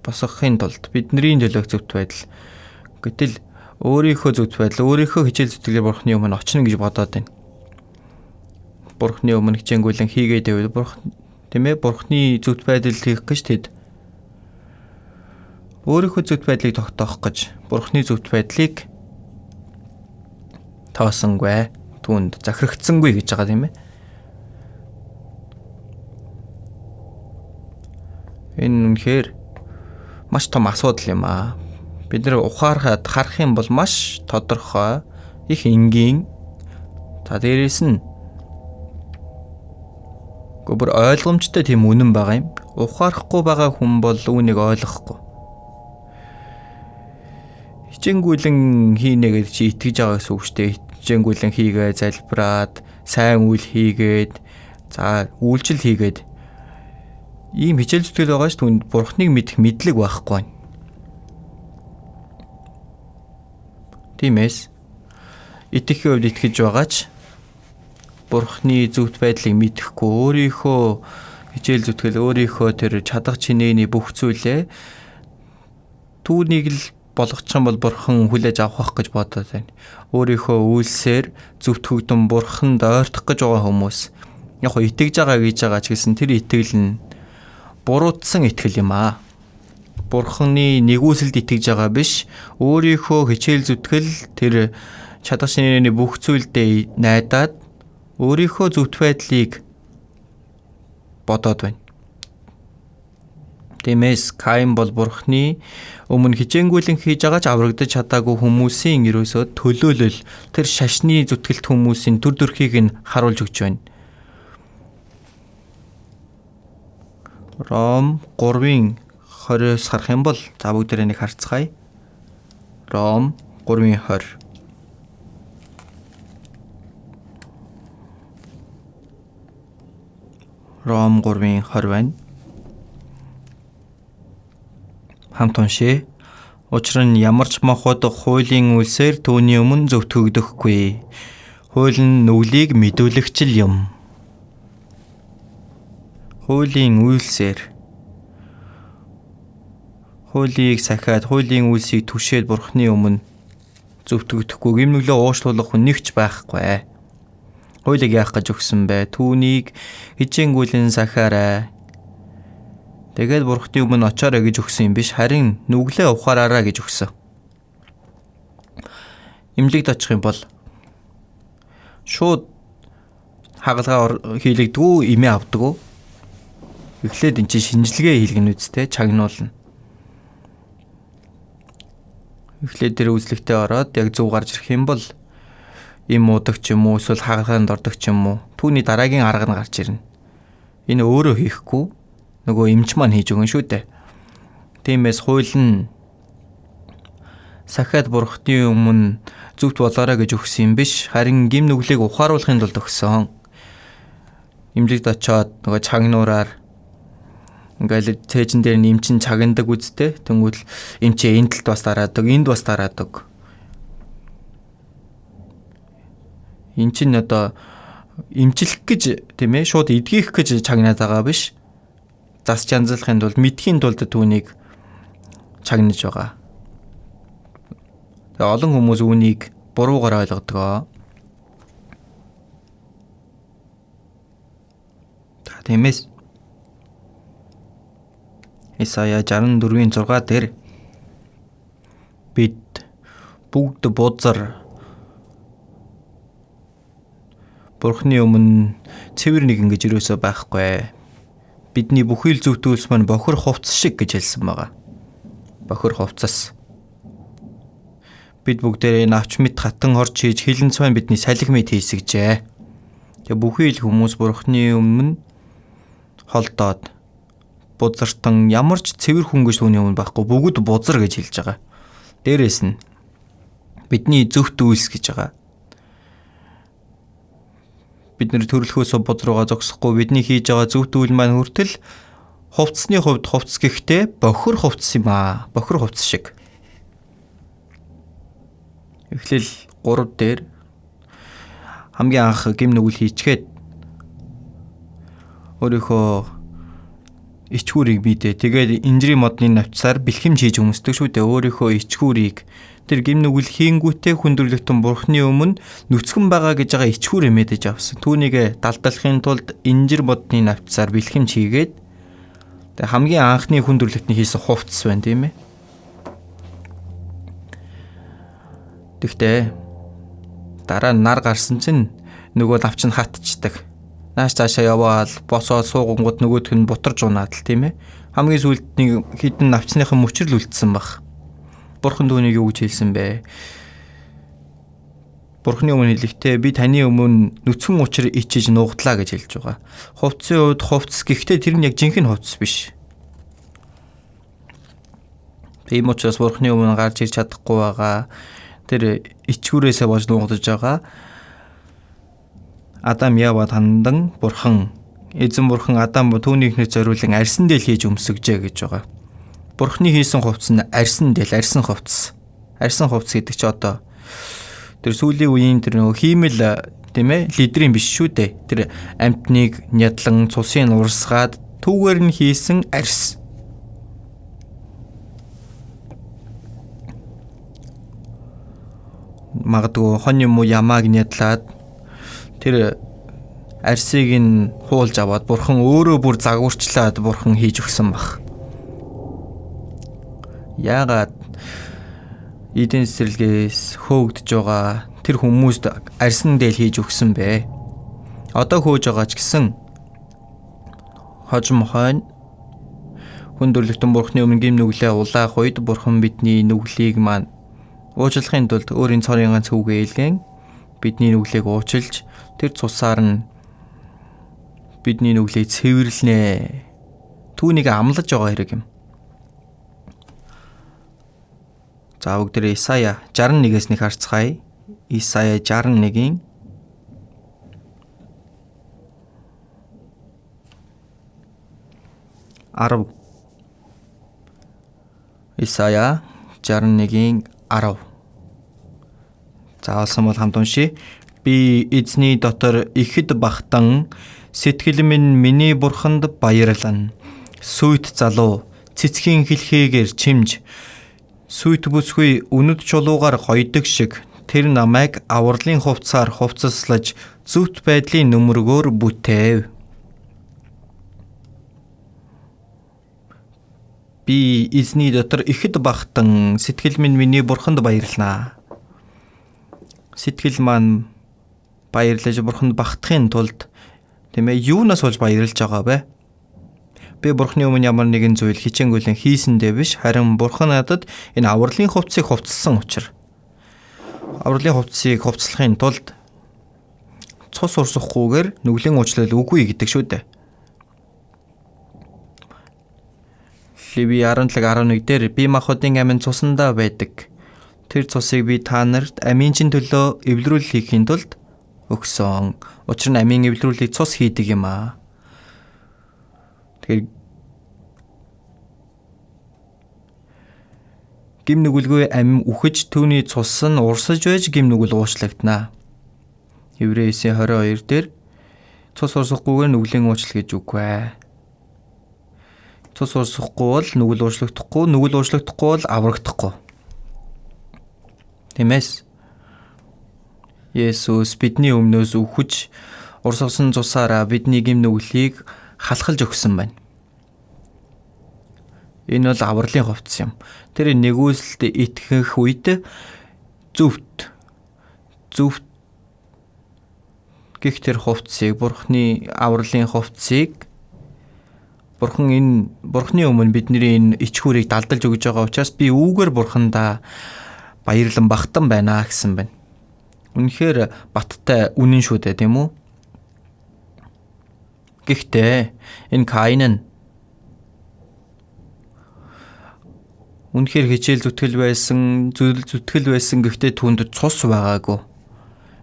босгохын тулд бидний төлөөх зөвхт байдал. Гэтэл өөрийнхөө зөвхт байдал, өөрийнхөө хичээл зүтгэлээр Бурханы өмнө очино гэж бодоод байна. Бурханы өмнө хичээнгүйлэн хийгээд байвал Бурхан, тийм ээ, Бурханы зөвхт байдал хийх гэж тэд өөрийнхөө зөвхт байдлыг тогтоох гэж Бурханы зөвхт байдлыг тоосонгүй, түүнд захирагдсангүй гэж байгаа, тийм ээ. Энэ үнэхээр маш том асуудал юм аа. Бид нэр ухаархад харах юм бол маш тодорхой, их энгийн. За дээрээс нь бүр ойлгомжтой тийм үнэн байгаа юм. Ухаарахгүй байгаа хүн бол үүнийг ойлгохгүй. Хичээнгүйлэн хийнэ гэж чи итгэж байгаа гэсэн үг шүү дээ. Хичээнгүйлэн хийгээ залбираад, сайн үйл хийгээд, за үйлчил хийгээд ийм хичээл зүтгэл байгаа ч түүнд Бурхныг мэдэх мэдлэг байхгүй байна. Тиймээс итгэхийн хувьд итгэж байгаа ч Бурхны зөвхт байдлыг мэдэхгүй, өөрийнхөө хичээл зүтгэл, өөрийнхөө тэр чадах чинээний бүх зүйлээ түүнийг л болгочих юм бол Бурхан хүлээж авах гэж бодоод байна. Өөрийнхөө үйлсээр зөвтгөгдөн Бурханд ойртох гэж байгаа хүмүүс яг хөө итгэж байгаа гэж байгаа ч гэсэн тэр итгэл нь буруутсан итгэл юм аа. Бурханы нэгүсэлд итгэж байгаа биш, өөрийнхөө хичээл зүтгэл тэр чадах шинээний бүх зүйлдээ найдаад өөрийнхөө зөвхт байдлыг бодоод байна. Тиймээс Каин бол Бурханы өмнө хичээнгүйлэн хийж байгаа ч аврагдаж чадаагүй хүмүүсийн ерөөсөө төлөөлөл, тэр шашны зүтгэлт хүмүүсийн төр төрхийг нь харуулж өгч байна. Ром 3:20-оос харах юм бол за бүгдээрээ нэг харцгаая. Ром 3:20. Ром 3:20 байна. Хамт уншъя. Учир нь ямар ч мохот хуулийн үйлсээр түүний өмнө зөвтгөгдөхгүй. Хууль нь нүглийг мэдүүлэгч л юм. Хуулийн үйлсээр хуулийг сахиад, хуулийн үйлсийг түшээд Бурхны өмнө зөвтгөгдөхгүй, гэм нүглээ уушлуулах хүн нэг ч байхгүй. Хуулийг яах гэж өгсөн бэ? Түүнийг хичээнгүйлэн сахиарай. Тэгээд Бурхны өмнө очоорой гэж өгсөн юм биш, харин нүглээ ухаараарай гэж өгсөн. Эмнэлэгт очих юм бол шууд хагалгаа хийлэгдэггүй, эмээ авдаггүй. Эхлээд эн чинь шинжилгээ хийлгэнэ үстэй, чагнуулна. Эхлээд тэр үзлэгтээ ороод яг зөв гарч ирэх юм бол эм уудаг ч юм уу, эсвэл хагалгаанд ордог ч юм уу, түүний дараагийн арга нь гарч ирнэ. Энэ өөрөө хийхгүй, нөгөө эмч маань хийж өгөн шүү дээ. Тиймээс хууль нь сахиад Бурхны өмнө зөвхт болоорой гэж өгсөн юм биш, харин гим нүглийг ухааруулахын тулд өгсөн. Эмнэлэгт очиод нөгөө чагнуураар ингээл цээжин дээр нь эмчин чагнадаг үсттэй. Тэнгүүл эмчээ энэ талд бас дараадаг, энд бас дараадаг. Эн чинь одоо эмчлэх гэж тийм шууд эдгийх гэж чагнаад байгаа биш. Зас чанзлахын тулд, мэдхийн тулд түүнийг чагнаж байгаа. Тэгээ олон хүмүүс үүнийг буруугаар ойлгодог. За тиймээс Исая 64-ийн 6 дээр бид бүгд бузар Бурхны өмнө цэвэр нэгэн гэж юусоо байхгүй. Бидний бүхий л зөвхт үйлс маань бохир хувцас шиг гэж хэлсэн байгаа. Бохир хувцас. Бид бүгдээрээ навч мэт хатан хорч хийж хилэн цвайн бидний салхи мэт хийсгэжээ. Тэгээ бүхий л хүмүүс Бурхны өмнө холдоод бузартан ямар ч цэвэр хүн гэж түүний өмнө байхгүй, бүгд бузар гэж хэлж байгаа. Дээрээс нь бидний зөвхт үйлс гэж байгаа. Бид нэр төрөлхөөсөө буз руугаа зогсохгүй, бидний хийж байгаа зөвхт үйл маань хүртэл хувцсны хувьд хувцс гэхдээ бохир хувцс юм аа. Бохир хувцс шиг. Эхлэл 3 дээр хамгийн анх гим нүгэл хийчгээд өөрийнхөө ичгүүрийг бидээ. Тэгээд инжирийн модны навцаар бэлхэмж хийж өмсдөг шүү дээ. Өөрийнхөө ичгүүрийг тэр гим нүгэл хийнгүүтээ хүндрэлтэн Бурхны өмнө нүцгэн байгаа гэж байгаа ичгүүр мэдэж авсан. Түүнийг далдалахын тулд инжир модны навцаар бэлхэмж хийгээд тэг хамгийн анхны хүндрэлтний хийсэн хувцас байна, тийм ээ. Тэгтээ дараа нь нар гарсан чинь нөгөө навч нь хатчдаг. Нааш цаашаа яваал босоод суугангууд нөгөөх нь бутарж унаад л, тийм ээ. Хамгийн сүүлд нэг хідэн навчныхан мөчрөл үлдсэн баг. Бурхан түүнийг юу гэж хэлсэн бэ? Бурханы өмнө хэлэхдээ би таны өмнө нүцгэн учир ичиж нуугдлаа гэж хэлж байгаа. Хувцсын хувьд хувцас гэхдээ тэр нь яг жинхэнэ хувцас биш. Тийм учраас Бурханы өмнө гарч ирж чадахгүй байгаа. Тэр ичгүүрээсээ болж нуугдаж байгаа. Адам Явад хандан Бурхан эзэн Бурхан Адам түүний эхнэр зориулан арьсан дээл хийж өмсгөжээ гэж байгаа. Бурханы хийсэн хувцас нь арьсан дээл, арьсан хувцас. Арьсан хувцас гэдэг чи одоо тэр сүүлийн үеийн тэр нөгөө хиймэл тийм лидрийн биш шүү дээ. Тэр амтныг нядлан цусын урсгаад түүгээр нь хийсэн арьс. Магадгүй хон юм уу ямааг нядлаад тэр арсыг нь хуулж аваад Бурхан өөрөө бүр загварчлаад Бурхан хийж өгсөн баг. Яагаад Эден сэрэлгээс хөөгдөж байгаа тэр хүмүүст арьсан дээл хийж өгсөн бэ? Одоо хөөж байгаа ч гэсэн хожим хойно хүн төрлөختөн Бурхны өмнө гим нүглээ улаах үед Бурхан бидний нүглийг маань уучлахын тулд өөрийн цорын ганц хүүгээ илгээн бидний нүглийг уучлж тэр цусаар нь бидний нүглийг цэвэрлэнэ. Түүнийг амлаж байгаа хэрэг юм. За бүгдээ Исая 61-ээс нэг харцгаая. Исая 61-ийн 10. Исая 61-ийн 10. За олсон бол хамт уншъя. Би эзний дотор ихэд багтан сэтгэл минь миний бурханд баярлана. Сүйт залуу цэцгийн хэлхээгээр чимж сүйт бүсгүй үнэт чулуугаар гойдог шиг тэр намайг авралын хувцсаар хувцаслаж зөвхт байдлын нүмергөөр бүтээв. Би эзний дотор ихэд багтан сэтгэл минь миний бурханд баярлана. Сэтгэл маань баярлаж бурханд багтахын тулд тийм юунаас болж баярлж байгаа вэ? Би бурхны өмнө ямар нэгэн зүйл хичээнгүйлэн хийсэндээ биш, харин бурхан надад энэ авралын хувцсыг хувцалсан учраас авралын хувцсыг хувцлахын тулд цус урсгахгүйгээр нүглийн уучлал үгүй гэдэг шүү дээ. Леви 17:11 дээр би махбодын амин цусандаа байдаг. Тэр цусыг би та нарт амийн чин төлөө эвлэрүүл хийхийн тулд өгсөн. Учир нь амийн эвлэрүүлийг цус хийдэг юм аа. Тэгэхээр гим нүгэлгүй ам үхэж түүний цус нь урсаж байж гим нүгэл уучлагдана. Еврей 9:22 дээр цус урсахгүйгээр нүглийн уучлал гэж үгүй. Цус урсахгүй бол нүгэл уучлагдахгүй, нүгэл уучлагдахгүй бол аврагдахгүй. Тиймээс Есүс бидний өмнөөс үхэж урсгасан цусаараа бидний гим нүглийг халахалж өгсөн байна. Энэ бол авралын хувцас юм. Тэр нэгүсэлд итгэх үед зөвхт гих тэр хувцсыг, Бурхны авралын хувцсыг Бурхан энэ Бурхны өмнө бидний энэ ичхүүрийг далдалж өгж байгаа учраас би үүгээр Бурхандаа баярлан багтан байна гэсэн байна. Үнэхээр баттай үнэн шүү дээ, тийм үү? Гэхдээ энэ Каин нь үнэхээр хичээл зүтгэл байсан, зүйл зүтгэл байсан, гэхдээ түүнд цус байгаагүй.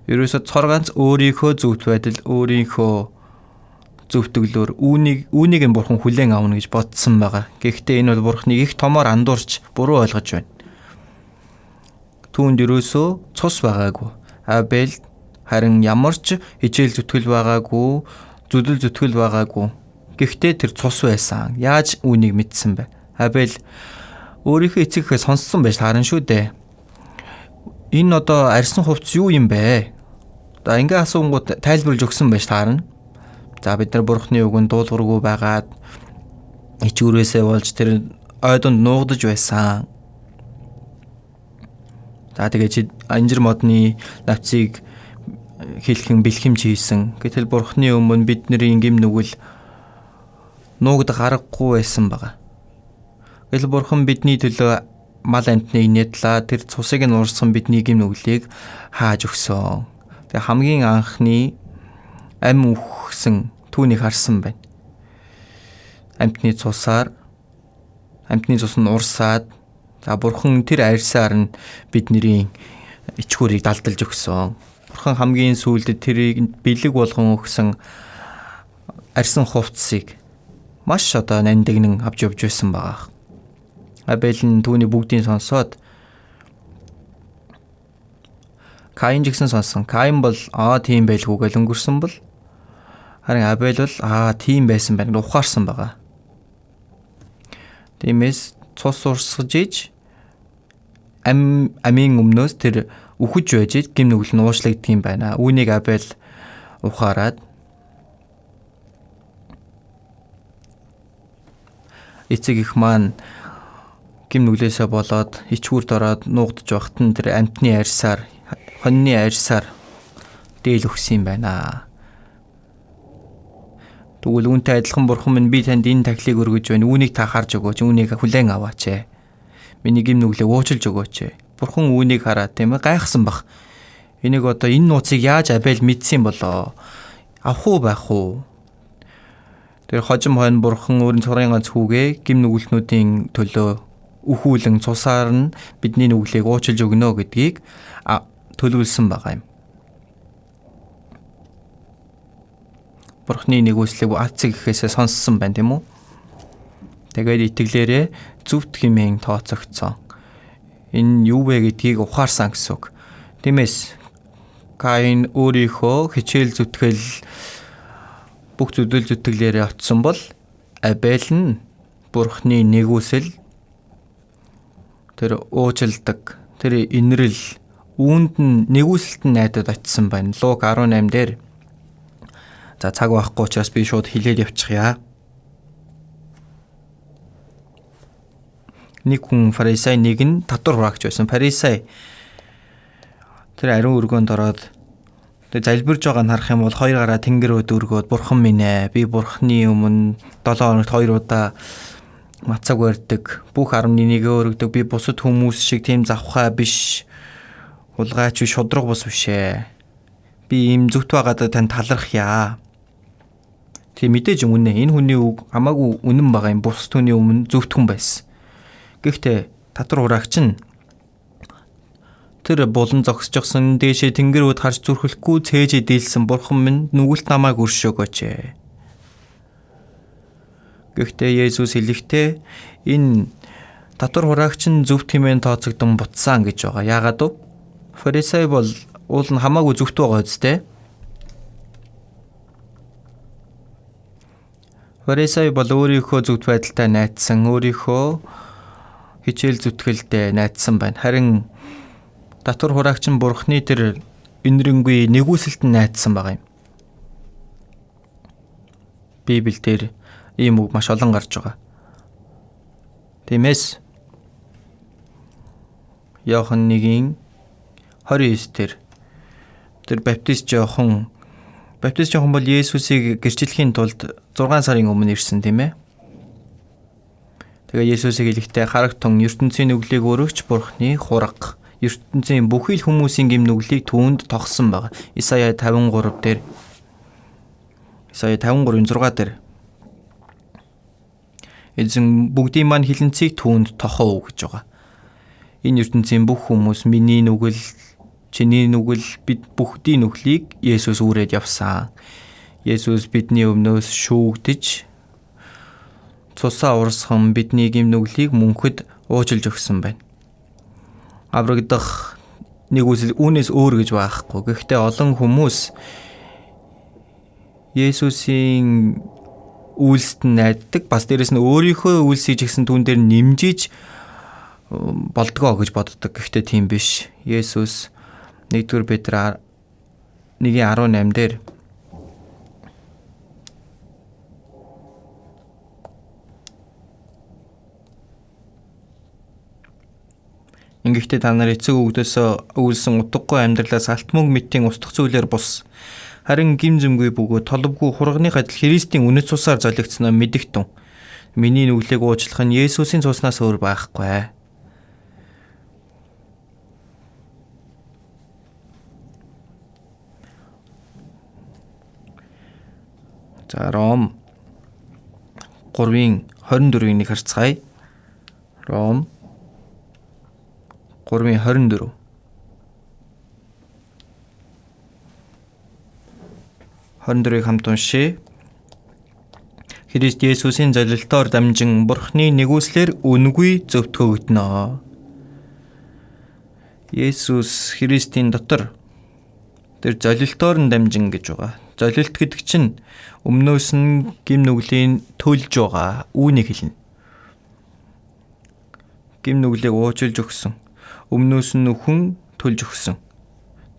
Ерөөсө цор ганц өөрийнхөө зөвхт байдал, өөрийнхөө зөвтгөлөөр үүнийг нь Бурхан хүлээн авна гэж бодсон байгаа. Гэхдээ энэ бол Бурханыг их томоор андуурч буруу ойлгож байна. Түүнд ерөөсөө цус байгаагүй. Абель харин ямар ч хичээл зүтгэл байгаагүй, зүдэл зүтгэл байгаагүй. Гэхдээ тэр цус байсан. Яаж үүнийг мэдсэн бэ? Абель өөрийнхөө эцэг эхээ сонссон байж таарна шүү дээ. Энэ одоо арьсан хувцас юу юм бэ? За ингээ асуунгууд тайлбарлаж өгсөн байж таарна. За бид нар Бурхны үгэнд дуулуургүй байгаад ичүүрээсээ болж тэр ойдонд нуугдаж байсан. За тэгээ инжир модны навцыг хэлхэн бэлхэмж хийсэн. Гэтэл Бурхны өмнө бидний гим нүгэл нуугдах аргагүй байсан байгаа. Гэтэл Бурхан бидний төлөө мал амьтныг нядлаа, тэр цусыг нь уурсан бидний гим нүглийг хааж өгсөн. Тэгээ хамгийн анхны ам үхсэн түүнийг харсан байна. Амьтны цусаар амьтны цус нь урсаад за Бурхан тэр арьсаар нь бидний ичхүүрийг далдалж өгсөн. Бурхан хамгийн сүүлд тэрийг бэлэг болгон өгсөн арьсан хувцсыг маш одоо нандинан авч явж байсан байгаа. Абель нь түүний бүгдийг сонсоод Каин ч гэсэн сонсон. Каин бол тийм байлгүй гэж өнгөрсөн бол харин Абель бол тийм байсан байна гэж ухаарсан байгаа. Тиймээс цус урсгаж иж амийн өмнөөс тэр үхэж байж гим нүгэл нь уучлагддаг юм байна. Үүнийг Абель ухаарад эцэг их маань гим нүглээсээ болоод ичгүүрт ороод нуугдж байхад нь тэр амьтны арьсаар, хоньны арьсаар дээл өгсөн юм байна. Тэгвэл үүнтэй адилхан Бурхан минь би танд энэ тахилыг өргөж байна. Үүнийг та харж өгөөч, үүнийг хүлээн аваач. Миний гим нүглээ уучлж өгөөч. Бурхан үүнийг хараад тийм гайхсан бах. Энийг одоо энэ нууцыг яаж Абель мэдсэн болоо? Авах уу байх уу? Тэр хожим хойно Бурхан өөрийн цорын ганц хүүгээ гим нүгэлтнүүдийн төлөө өхүүлэн цусаар нь бидний нүглийг уучлж өгнө гэдгийг төлөвлөсөн байгаа юм. Бурхны нэгүслийг ацэг гэхээсээ сонссон байна, тийм үү? Тэгээд итгэлээрээ зөвхт хэмээн тооцогдсон. Энэ юу вэ гэдгийг ухаарсан гэсэн үг. Тиймээс Каин өөрийнхөө хичээл зүтгэл бүх зүдэл зүтгэлээрээ очсон бол Абель нь Бурхны нэгүсэл тэр уучилдаг тэр инрэл үүнд нь нэгүсэлт нь найдаад очсон байна. Лук 18 дээр. За цаг байхгүй учраас би шууд хэлээд явчихъя. Нэг хүн фарисей, нэг нь татвар хураагч байсан. Фарисей тэр ариун өргөөнд ороод тэг залбирж байгааг нь харах юм бол хоёр гараа тэнгэр өд өргөөд Бурхан минь ээ, би Бурханы өмнө 7 хоногт 2 удаа мацаг барьдаг, бүх 10-ны 1-өө өргөдөг. Би бусад хүмүүс шиг тийм завхаа биш, хулгайч биш, шудраг бус биш ээ. Би ийм зөвхт байгаадаа тань талархъя. Тэг мэдээж үнэ. Энэ хүний үг хамаагүй үнэн байгаа юм. Бусад хүний өмнө зөвхт хүн байсан. Гэхдээ татвар хураагч нь Тэр булан зогсчихсон, дээшээ тэнгэр үд харж зүрхлэхгүй цээжээ дийлсэн Бурхан минь нүгэлт намайг өршөөгөөч. Гэхдээ Есүс хэлэхдээ энэ татвар хураагч нь зөвхт хэмээн тооцогдсон буцсан гэж байгаа. Яагаад вэ? Фарисей бол уул нь хамаагүй зөвхт байгаа үстэй. Фарисей бол өөрийнхөө зөвхт байдалтай найдсан, өөрийнхөө хичээл зүтгэлдээ найдсан байна. Харин татвар хураагч нь Бурхны тэр энэрэнгүй нэгүсэлд нь найдсан байгаа юм. Библиэлд ийм үг маш олон гарч байгаа. Тиймээс Иохан 1-ийн 29 дээр тэр баптист Иохан бол Есүсийг гэрчлэхийн тулд 6 сарын өмнө ирсэн, тийм ээ. Тэгээ Есүсийг хэлэхдээ харагтун ертөнцийн нүглийг өргөч Бурхны хураг, ертөнцийн бүхий л хүмүүсийн гэм нүглийг түүнд тогсон байгаа. Исая 53 дээр, Исая 53-ын 6 дээр эзэн бүгдийн маань хилэнцгийг түүнд тохов гэж байгаа. Энэ ертөнцийн бүх хүмүүс миний нүгэл, чиний нүгэл, бид бүхдийн нүглийг Есүс үүрээд явсан. Есүс бидний өмнөөс шүүгдэж цусаа урсган бидний гэм нүглийг мөнхөд уужилж өгсөн байна. Аврагдах нэгүсэл үүнээс өөр гэж байхгүй. Гэхдээ олон хүмүүс Есүсийн үйлсэд нь найддаг, бас дээрэс нь өөрийнхөө үйлсийг ч гэсэн түүн дээр нэмжиж болдгоо гэж боддог. Гэхдээ тийм биш. Есүс 1-р Петр 1:18 дээр Ингэхдээ та нар эцэг өвгдөөсөө өвлсөн утгагүй амьдралаас алт мөнгө мэтийн устгах зүйлээр бус. Харин гим зэмгүй бөгөөд толбгүй хурганы адил Христийн үнэт цусаар золигдсноо мэдэгтэн. Миний нүглийг уучлах нь Есүсийн цуснаас өөр байхгүй. За Ром 3-ын 24-ийг нэг харцгаая. Ром 3-ын 24. 24-ийг хамт уншъя. Христ Есүсийн золилтоор дамжин Бурхны нэгүслэр үнгүй зөвтгөгдөнө. Есүс Христийн дотор тэр золилтоор нь дамжин гэж байгаа. Золилт гэдэг чинь өмнөөс нь гим нүглийн төлж байгаа үүнийг хэлнэ. Гим нүглийг уучлж өгсөн. Өмнөөс нь нөхөн төлж өгсөн.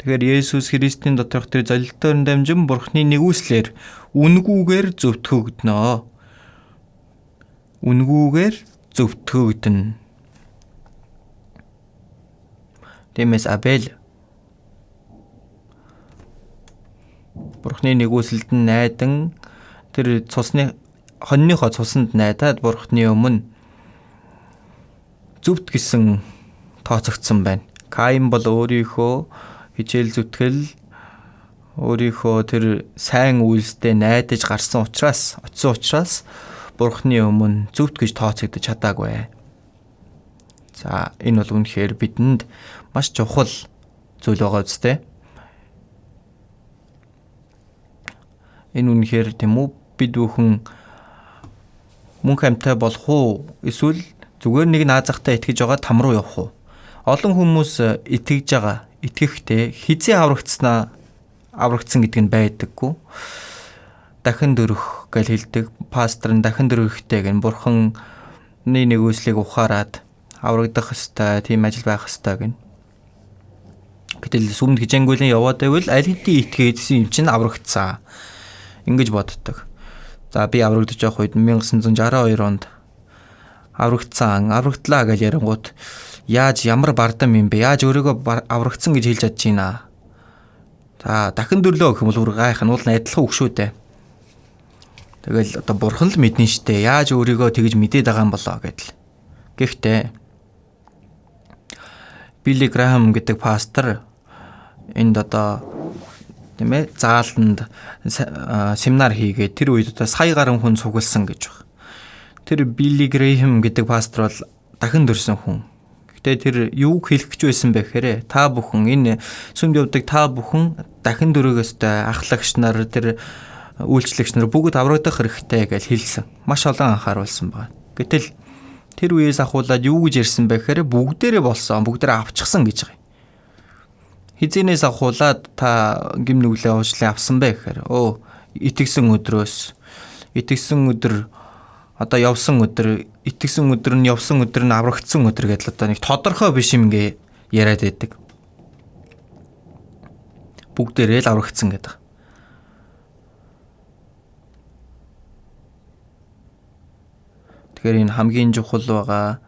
Тэгэхээр Есүс Христийн доторх тэр золилтоор нь дамжин Бурхны нэгүслэр үнгүүгээр зөвтгөгдөнө. Үнгүүгээр зөвтгөгдөнө. Тиймээс Абель Бурхны нэгүсэлд нь найдан тэр цусны хоньныхоо цусанд найдаад Бурхны өмнө зөвхт гэсэн тооцогдсон байна. Каин бол өөрийнхөө хичээл зүтгэл, өөрийнхөө тэр сайн үйлсдээ найдаж гарсан учраас, очсон учраас Бурхны өмнө зөвхт гэж тооцогдож чадаагүй. За энэ бол үнэхээр бидэнд маш чухал зүйл байгаа үстэй. Энэ үнэхээр тийм үү, бид бүхэн мөнх амьтай болох уу эсвэл зүгээр нэг наазахтай итгэж байгаа там руу явах уу? Олон хүмүүс итгэж байгаа, итгэхтэй хизээ аврагдсанаа аврагдсан гэдэг нь байдаггүй. Дахин дөрөх гэж хэлдэг. Пастор нь дахин дөрөхтэй гэн Бурханы нэгүслийг ухаарад аврагдах ёстой, тийм ажил байх ёстой гэн. Гэтэл сүмд хижээнгүйлэн яваад байвал аль хэдийн итгээдсэн юм чинь аврагдсан. Ингэж боддог. За би аврагдаж явах үед 1962 онд аврагдсан, аврагдлаа гэж ярингууд яаж ямар бардам юм бэ? Яаж өөрийгөө аврагдсан гэж хэлж чадж байна? За дахин дөрлөө гэх юм бол бүр гайхна, уул нь адилхан үг шүү дээ. Тэгэл одоо бурхан л мэднэ штэ. Яаж өөрийгөө тэгж мэдээд байгаа юм болоо гэдэл. Гэхдээ Билли Грахам гэдэг пастор энд одоо тийм ээ зааланд семинар хийгээд тэр үед одоо сая гаруй хүн цугласан гэж байна. Тэр Билли Грэхэм гэдэг пастор бол дахин төрсөн хүн. Гэхдээ тэр юуг хэлэх гэж байсан бэ гэхээр та бүхэн энэ сүмд явдаг та бүхэн дахин дөрөөгөөстэй ахлагч нар тэр үйлчлэгч нар бүгд аврагдах хэрэгтэй гэж хэлсэн. Маш олон анхааруулсан байна. Гэтэл тэр үеэс ахуулаад юу гэж ярьсан бэ гэхээр бүгдээрээ болсон, бүгдээрээ авчихсан гэж байгаа юм. Хизэнээс ахуулаад та гим нүглээ уучлалыг авсан бэ гэхээр итгэсэн өдрөөс, итгэсэн өдөр одоо явсан өдөр, итгэсэн өдөр нь явсан өдөр нь аврагдсан өдөр гэдэл одоо нэг тодорхой биш юм ингээ яриад байдаг. Бүгдээрээ л аврагдсан гэдэг. Тэгэхээр энэ хамгийн чухал байгаа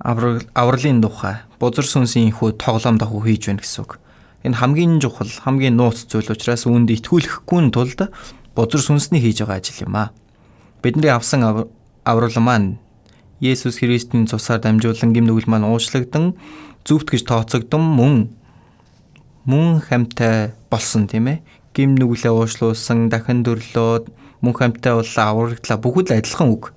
авралын тухай бузар сүнсийн хүү тоглоом дохуу хийж байна гэсэн үг. Энэ хамгийн чухал, хамгийн нууц зүйл учраас үүнд итгүүлэхгүй нь тулд бузар сүнсний хийж байгаа ажил юм аа. Бидний авсан аврал маань Есүс Христийн цусаар дамжуулан гэм нүгэл маань уучлагдсан, зөвхт гэж тооцогдсон мөн хамтай болсон, тийм ээ. Гэм нүглээ уучлуулсан, дахин төрлөө, мөн хамтай боллоо, аврагдлаа, бүгд л адилхан үг.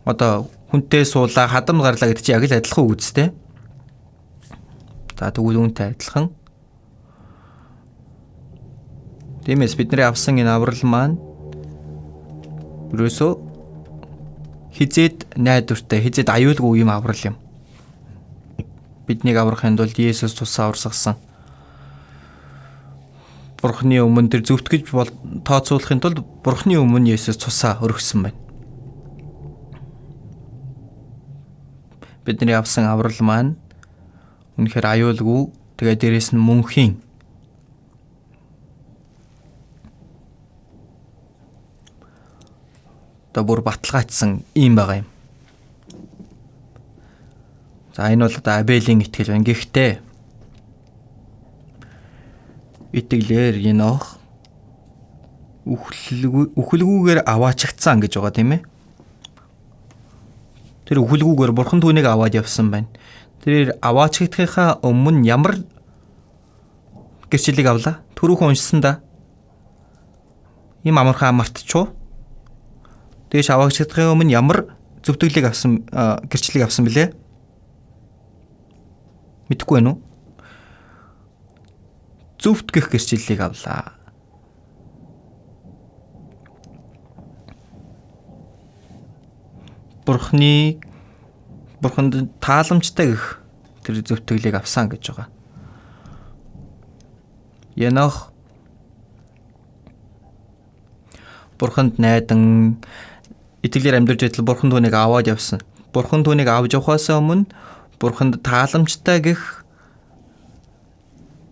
Одоо хүнтэй суулаа, хадам гарлаа гэдэг чинь яг л адилхан үг үстэй. За тэгвэл үүнтэй адилхан. Тиймээс бидний авсан энэ аврал маань ерөөсөө хизээд найдвартай, хизээд аюулгүй юм аврал юм. Биднийг аврахын тулд Есүс тусаа урсгасан. Бурхны өмнө тэр зөвтгөж тооцоолохын тулд Бурхны өмнө Есүс тусаа өргөсөн байна. Бидний авсан аврал маань үнэхээр аюулгүй, тэгээ дээрэс нь мөнхийн. Одоо бүр баталгаажсан юм байгаа юм. За энэ бол одоо Абелийн итгэл байна. Гэхдээ итгэлээр Енох үхэлгүүгээр аваачигдсан гэж байгаа, тийм ээ. Тэр үхэлгүүгээр бурхан түүнийг аваад явсан байна. Тэр аваачигдахынхаа өмнө ямар гэрчлэлийг авлаа? Түрүүхэн уншсан да. Ийм амархан мартчихв. Дээш аваачигдахын өмнө ямар зөвтгөлийг авсан, гэрчлэлийг авсан бilé? Мэдэхгүй байна уу? Зөвтгөх гэрчлэлийг авлаа. Бурханд тааламжтай гэх тэр зөвтгөлийг авсан гэж байгаа. Енох Бурханд найдан итгэлээр амьдарч байтал Бурхан түүнийг аваад явсан. Бурхан түүнийг авч явахаас өмнө Бурханд тааламжтай гэх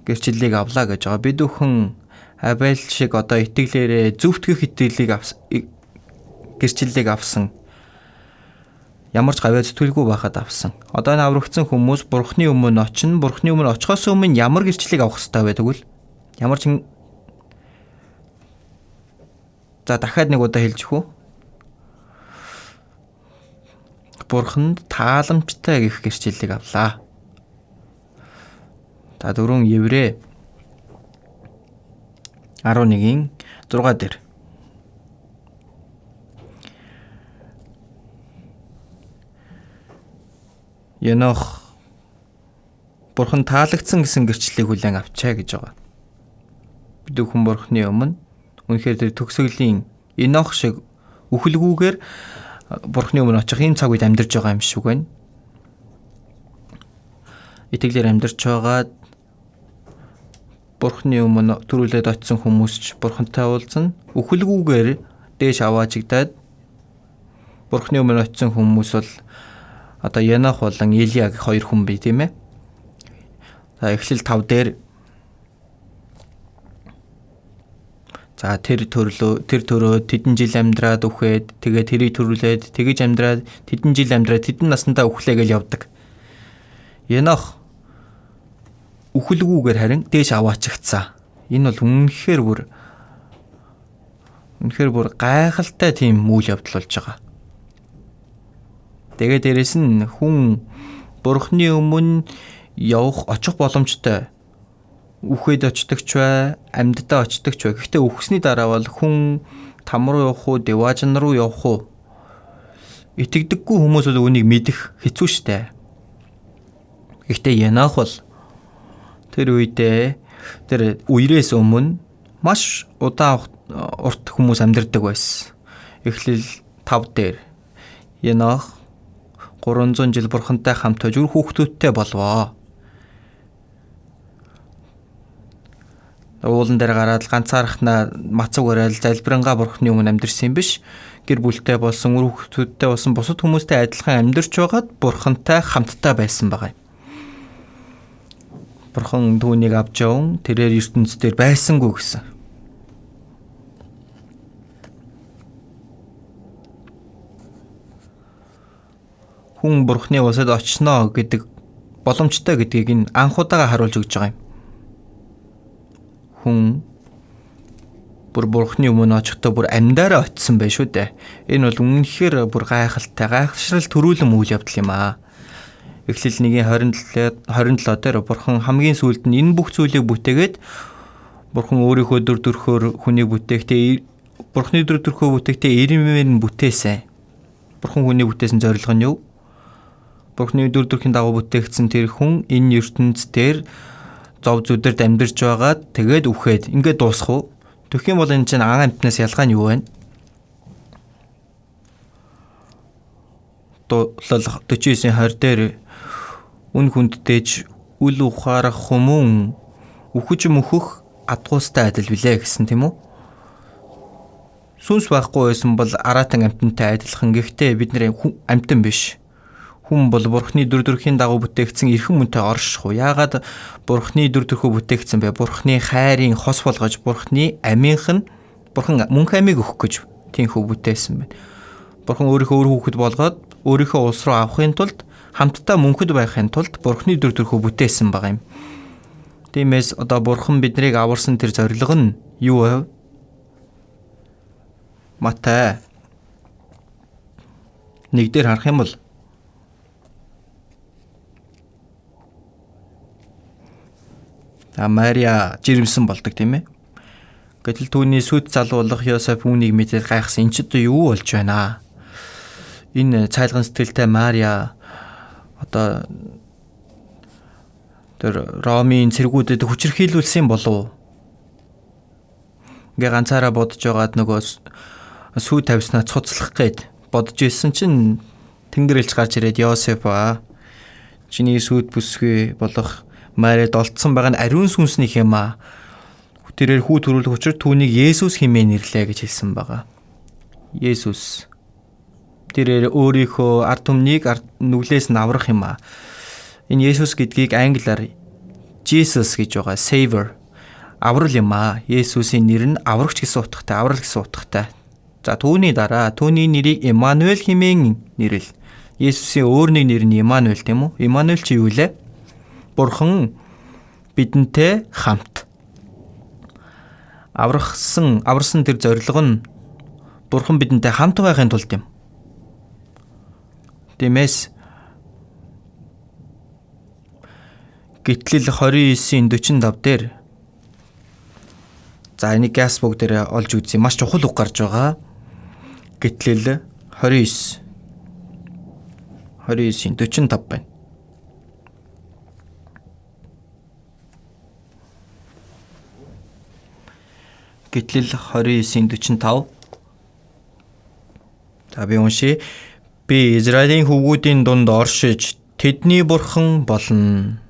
гэрчлэлийг авлаа гэж байгаа. Бид бүхэн Абель шиг одоо итгэлээрээ зөвтгөх итгэлийг авсан, гэрчлэлийг авсан. Ямар ч гавьяа зүтгэлгүй байхад авсан. Одоо энэ аврагдсан хүмүүс Бурхны өмнө очино. Бурхны өмнө очихоос өмнө ямар гэрчлэлийг авах ёстой вэ тэгвэл? Ямар ч За дахиад нэг удаа хэлж өгөх үү? Бурханд тааламжтай гэх гэрчлэлийг авлаа. За 4 Еврей 11-ийн 6 дээр. Енох Бурхан таалагдсан гэсэн гэрчлэлийг хүлээн авчаа гэж байгаа. Бид бүхэн Бурханы өмнө үнэхээр тэр төгсгөлийн Енох шиг үхэлгүүгээр Бурханы өмнө очих ийм цаг үед амьдарч байгаа юм шиг байна. Итгэлээр амьдарч байгаад Бурханы өмнө төрүүлээд очисон хүмүүс ч Бурхантай уулзна. Үхэлгүүгээр дээш аваачигдаад Бурханы өмнө очисон хүмүүс бол одоо Енох болон Илия гэх хоёр хүн бий, тийм ээ. За Эхлэл 5 дээр за тэр төрөө тэдэн жил амьдраад үхээд, тэгээ тэрийг төрүүлээд тэгэж амьдраад тэдэн жил амьдраад тэдэн наснда үхлээ гэж явдаг. Енох үхэлгүүгээр харин дээш аваачигдсан. Энэ бол үнэхээр бүр гайхалтай тийм үйл явдал болж байгаа. Тэгээ дээрэс нь хүн Бурхны өмнө явах очих боломжтой. Үхээд очдог ч бай, амьддаа очдог ч бай. Гэхдээ үхсний дараа бол хүн там руу явах уу, деважин руу явах уу? Итгэдэггүй хүмүүс бол үүнийг мэдэх хэцүү шттэ. Гэхдээ Енох бол тэр үедээ тэр үерээс өмнө маш удаан урт хүмүүс амьдардаг байсан. Эхлэл 5 дээр Енох 300 жил бурхантай хамт байж үр хүүхдүүдтэй болвоо. Уулан дээр гараад ганцаархнаа мацаг барайл залбирангаа бурхны өмнө амьдэрсэн юм биш. Гэр бүлтэй болсон, үр хүүхдүүдтэй болсон бусад хүмүүстэй адилхан амьдарч байгаад бурхантай хамтдаа байсан байгаа юм. Бурхан түүнийг авч яван тэрээр ертөнц дээр байсангүй гэсэн. Хүн бурхны улсад очно гэдэг боломжтой гэдгийг энэ анх удаага харуулж өгч байгаа юм. Хүн бүр бурхны өмнө очихдоо бүр амьдаараа очисон байх шүү дээ. Энэ бол үнэхээр бүр гайхалтай, гайхшрал төрүүлэн үйл явдал юм аа. Эхлэл 1-ийн 27 дээр бурхан хамгийн сүүлд нь энэ бүх зүйлийг бүтээгээд бурхан өөрийнхөө дүр төрхөөр хүнийг бүтээхдээ бурхны дүр төрхөөр бүтээхдээ ирмээр нь бүтээсэн. Бурхан хүнийг бүтээсэн зорилго нь юу? Бурхны дүр төрхийн дагуу бүтээгдсэн тэр хүн энэ ертөнц дээр зов зүдэрд амьдарч байгаад тэгээд үхээд ингээд дуусах уу? Тэгэх юм бол энэ чинь ан амьтнаас ялгаа нь юу вэ? Дуулал 49-20 дээр үн хүнддэж үл ухаарах хүмүүн үхэж мөхөх адгуустай адил билээ гэсэн, тийм үү? Сүнс байхгүй байсан бол араатан амьтантай адилхан. Гэхдээ бид нэр амьтан биш. Хүн бол бурхны дүр төрхийн дагуу бүтээгдсэн эрхэм мөнтэй орших уу? Яагаад бурхны дүр төрхөө бүтээгдсэн бэ? Бурхны хайрын хос болгож, бурхны амийнх нь бурхан мөнх амийг өгөх гэж тийхүү бүтээсэн байна. Бурхан өөрийнхөө үр хүүхэд болгоод өөрийнхөө улс руу авахын тулд хамтдаа мөнхөд байхын тулд бурхны дүр төрхөө бүтээсэн байгаа юм. Тиймээс одоо бурхан биднийг аварсан тэр зорилго нь юу вэ? Матай 1 дээр харах юм бол Мария жирэмсэн болдог, тийм ээ. Гэтэл түүний сүд залуулах Йосеф үүнийг мэдээд гайхсан. Энэ ч одоо юу болж байна? Энэ цайлган сэтгэлтэй Мария одоо тэр Ромын цэргүүдэд хүчирхийлүүлсэн болов уу? Ингээ ганцаараа бодож байгаад нөгөө сүү тавьснаа цуцлах гээд бодож исэн чинь Тэнгэр элч гарч ирээд Йосеф аа чиний сүд бүсгүй болох Мариад олдсон байгаа нь ариун сүнснийх юм аа. Тэрээр хүү төрүүлэх учир түүнийг Есүс хэмээн нэрлээ гэж хэлсэн байгаа. Есүс тэрээр өөрийнхөө ард түмнийг нүглээс нь аврах юм аа. Энэ Есүс гэдгийг англиар Jesus гэж байгаа. Savior. Аврал юм аа. Есүсийн нэр нь аврагч гэсэн утгатай, аврал гэсэн утгатай. За түүний дараа түүний нэрийг Эммануэль хэмээн нэрлэл. Есүсийн өөр нэг нэр нь Эммануэль, тийм үү? Эммануэль чи юу лээ? Бурхан бидэнтэй хамт. Аврахсан, аварсан тэр зорилго нь Бурхан бидэнтэй хамт байхын тулд юм. Тиймээс Гэтлэл 29-45 дээр за энийг газ бүгд дээр олж үзье. Маш чухал үг гарч байгаа. Гэтлэл 29-45 байна. Гэтлэл 29-45. За би уншия. Би Израилийн хөвгүүдийн дунд оршиж тэдний бурхан болно.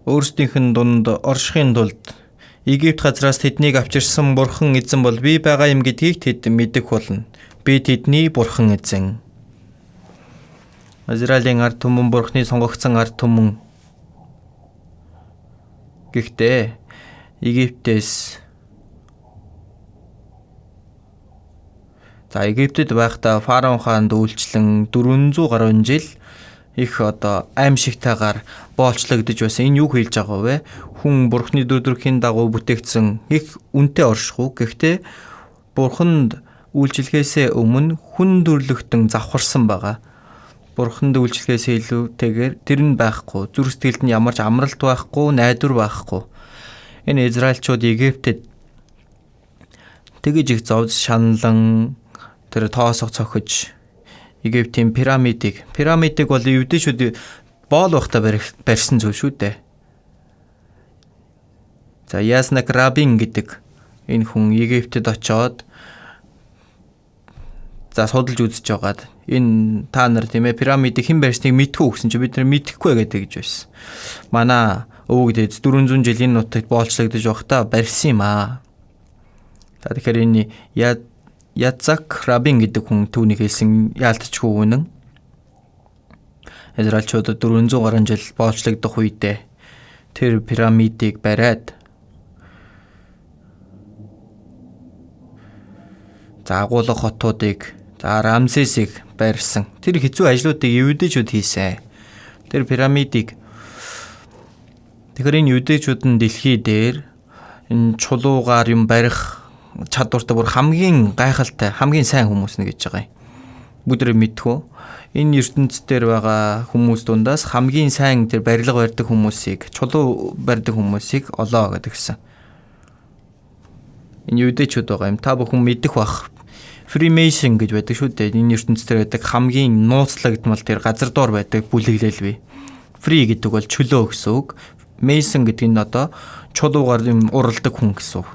Өөрсдийнх нь дунд оршихын тулд Египт газраас тэднийг авчирсан бурхан эзэн бол би байгаа юм гэдгийг тэд мэдэх болно. Би тэдний бурхан эзэн. Израилийн ард түмэн бурхны сонгогдсон ард түмэн. Гэхдээ Египтээс за Египтэд байхдаа фараон хаанд үйлчлэн 400 гаруй жил их одоо аимшигтайгаар боолчлогдож байсан. Энэ юу хэлж байгаа вэ? Хүн бурхны дүр төрхийн дагуу бүтээгдсэн их үнэтэй орших уу? Гэхдээ бурханд үйлчлэхээсээ өмнө хүн төрлөختөн завхарсан байгаа. Бурханд үйлчлэхээс илүүтэйгээр тэр нь байхгүй. Зүрх сэтгэлд нь ямар ч амралт байхгүй, найдвар байхгүй. Энэ Израильчууд Египтэд Тэгэж их зовж шаналан тэр тоосох цохиж Египтийн пирамидыг бол евдээчүүд боол байхдаа барьсан зүйл шүү дээ. За Яснак Рабин гэдэг энэ хүн Египтэд очоод за судалж үзэж байгаад энэ та нар тийм ээ пирамидыг хэн барьсныг мэдхүү гэсэн чинь бид нар мэдэхгүй гэдэг гэж байсан. Манай өвөг дээд 400 жилийн нутагт боолчлогдож байхдаа барьсан юм аа. За тэгэхээр энэ Язак Рабин гэдэг хүн түүнийг хэлсэн яалтчгүй үнэн. Израильчуудад 400 гаруй жил боолчлогдох үедээ тэр пирамидыг бариад за агуулга хотуудыг за Рамсесийг барьсан. Тэр хэцүү ажлуудыг евдээчүүд хийсэн. Тэр пирамидыг тэгэхээр энэ евдээчүүд нь дэлхий дээр энэ чулуугаар юм барих чадвартай бүр хамгийн гайхалтай, хамгийн сайн хүмүүс нэ гэж байгаа юм. Бүгд мэдхүү. Энэ ертөнц дээр байгаа хүмүүс дундаас хамгийн сайн тэр барилга барьдаг хүмүүсийг, чулуу барьдаг хүмүүсийг олоо гэдгсэн. Энэ евдээчүүд байгаа юм. Та бүхэн мэдэх бах. Freemason гэж байдаг шүү дээ. Энэ ертөнц дээр байдаг хамгийн нууцлагдмал тэр газар доор байдаг бүлэглэл бий. Free гэдэг бол чөлөө гэсэн үг. Mason гэдэг нь одоо чулуугаар юм уралдаг хүн гэсэн үг.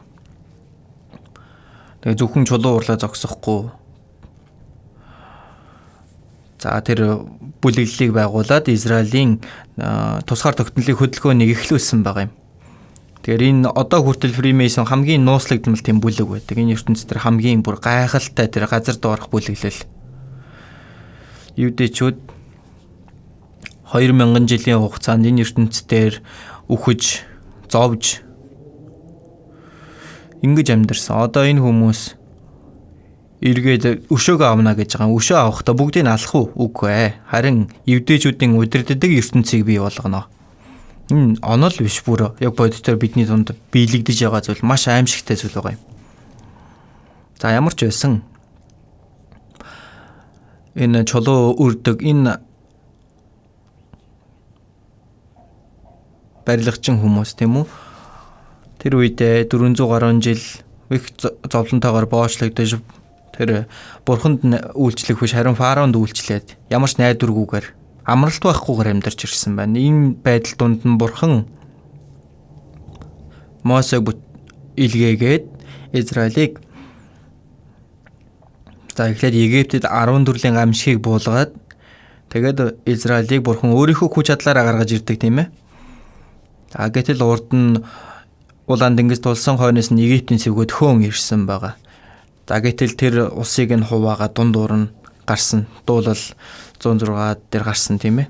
Тэгээ зөвхөн чулуу урлаа зогсохгүй. За тэр бүлэглэлийг байгуулад Израилийн тусгаар тогтнолын хөдөлгөөнийг эхлүүлсэн байгаа юм. Тэгэхээр энэ одоо хүртэл Freemason хамгийн нууцлагдмал тийм бүлэг байдаг. Энэ ертөнц дээр хамгийн бүр гайхалтай тэр газар доорх бүлэглэл. Евдээчүүд 2000 жилийн хугацаанд энэ ертөнц дээр үхэж, зовж ингэж амьдарсан. Одоо энэ хүмүүс эргээд өшөөгөө авна гэж байгаа. Өшөө авахдаа бүгдийг нь алах уу? Үгүй ээ. Харин евдээчүүдийн удирддаг ертөнцийг бий болгоно. Энэ онол биш бүр яг бодитоор бидний дунд биелэгдэж байгаа зүйл маш аимшигтай зүйл байгаа юм. За ямар ч байсан энэ чулуу үрдэг энэ барилгачин хүмүүс тийм үү? Тэр үедээ 400 гаруй жил их зовлонтойгоор боочлогдож тэр бурханд үйлчлэх биш харин фараонд үйлчлээд ямар ч найдваргүйгээр амралт байхгүйгээр амьдарч ирсэн байна. Энэ байдал дунд нь бурхан Мосег илгээгээд Израилийг за эхлээд Египтэд 10 төрлийн гамшигыг буулгаад тэгээд Израилийг бурхан өөрийнхөө хүч чадлаараа гаргаж ирдэг тийм ээ. За гэтэл урд нь Улаан тэнгис тулсан хойноос нь Египтийн сэвгүүд хөөн ирсэн байгаа. За гэтэл тэр усыг нь хуваагаа дундуур нь гарсан. Дуулал 106 дээр гарсан тийм ээ.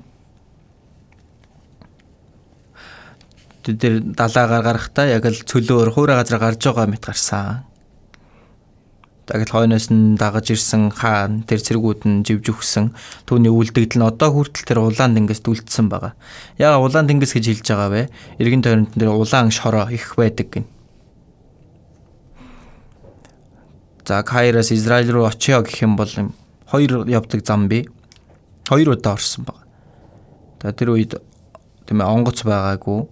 Тэд тэр далаагаар гарахдаа яг л цөлөөр хуурай газар гарч байгаа мэт гарсан. За гэтэл хойноос нь дагаж ирсэн хаан тэр цэргүүд нь живж өгсөн. Түүний үлдэгдэл нь одоо хүртэл тэр улаан тэнгист үлдсэн байгаа. Яагаад улаан тэнгис гэж хэлж байгаа вэ? Эргэн тойронд тэр улаан шороо их байдаг гин. За Кайроос Израиль руу очио гэх юм бол хоёр явдаг зам бий. Хоёр удаа орсон байгаа. За тэр үед тийм ээ онгоц байгаагүй.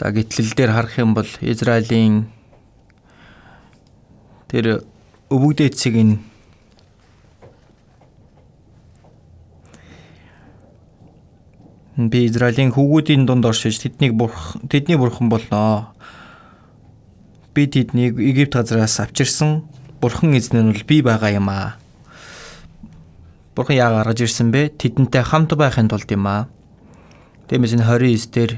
За гэтлэл дээр харах юм бол Израилийн тэр өвөг дээдсийг нь би Израилийн хүүгүүдийн дунд оршиж тэдний бурхан болноо. Би тэднийг Египт газраас авчирсан бурхан эзэн нь бол би байгаа юм аа. Бурхан яагаад гаргаж ирсэн бэ? Тэдэнтэй хамт байхын тулд юм аа. Тиймээс энэ 29 дээр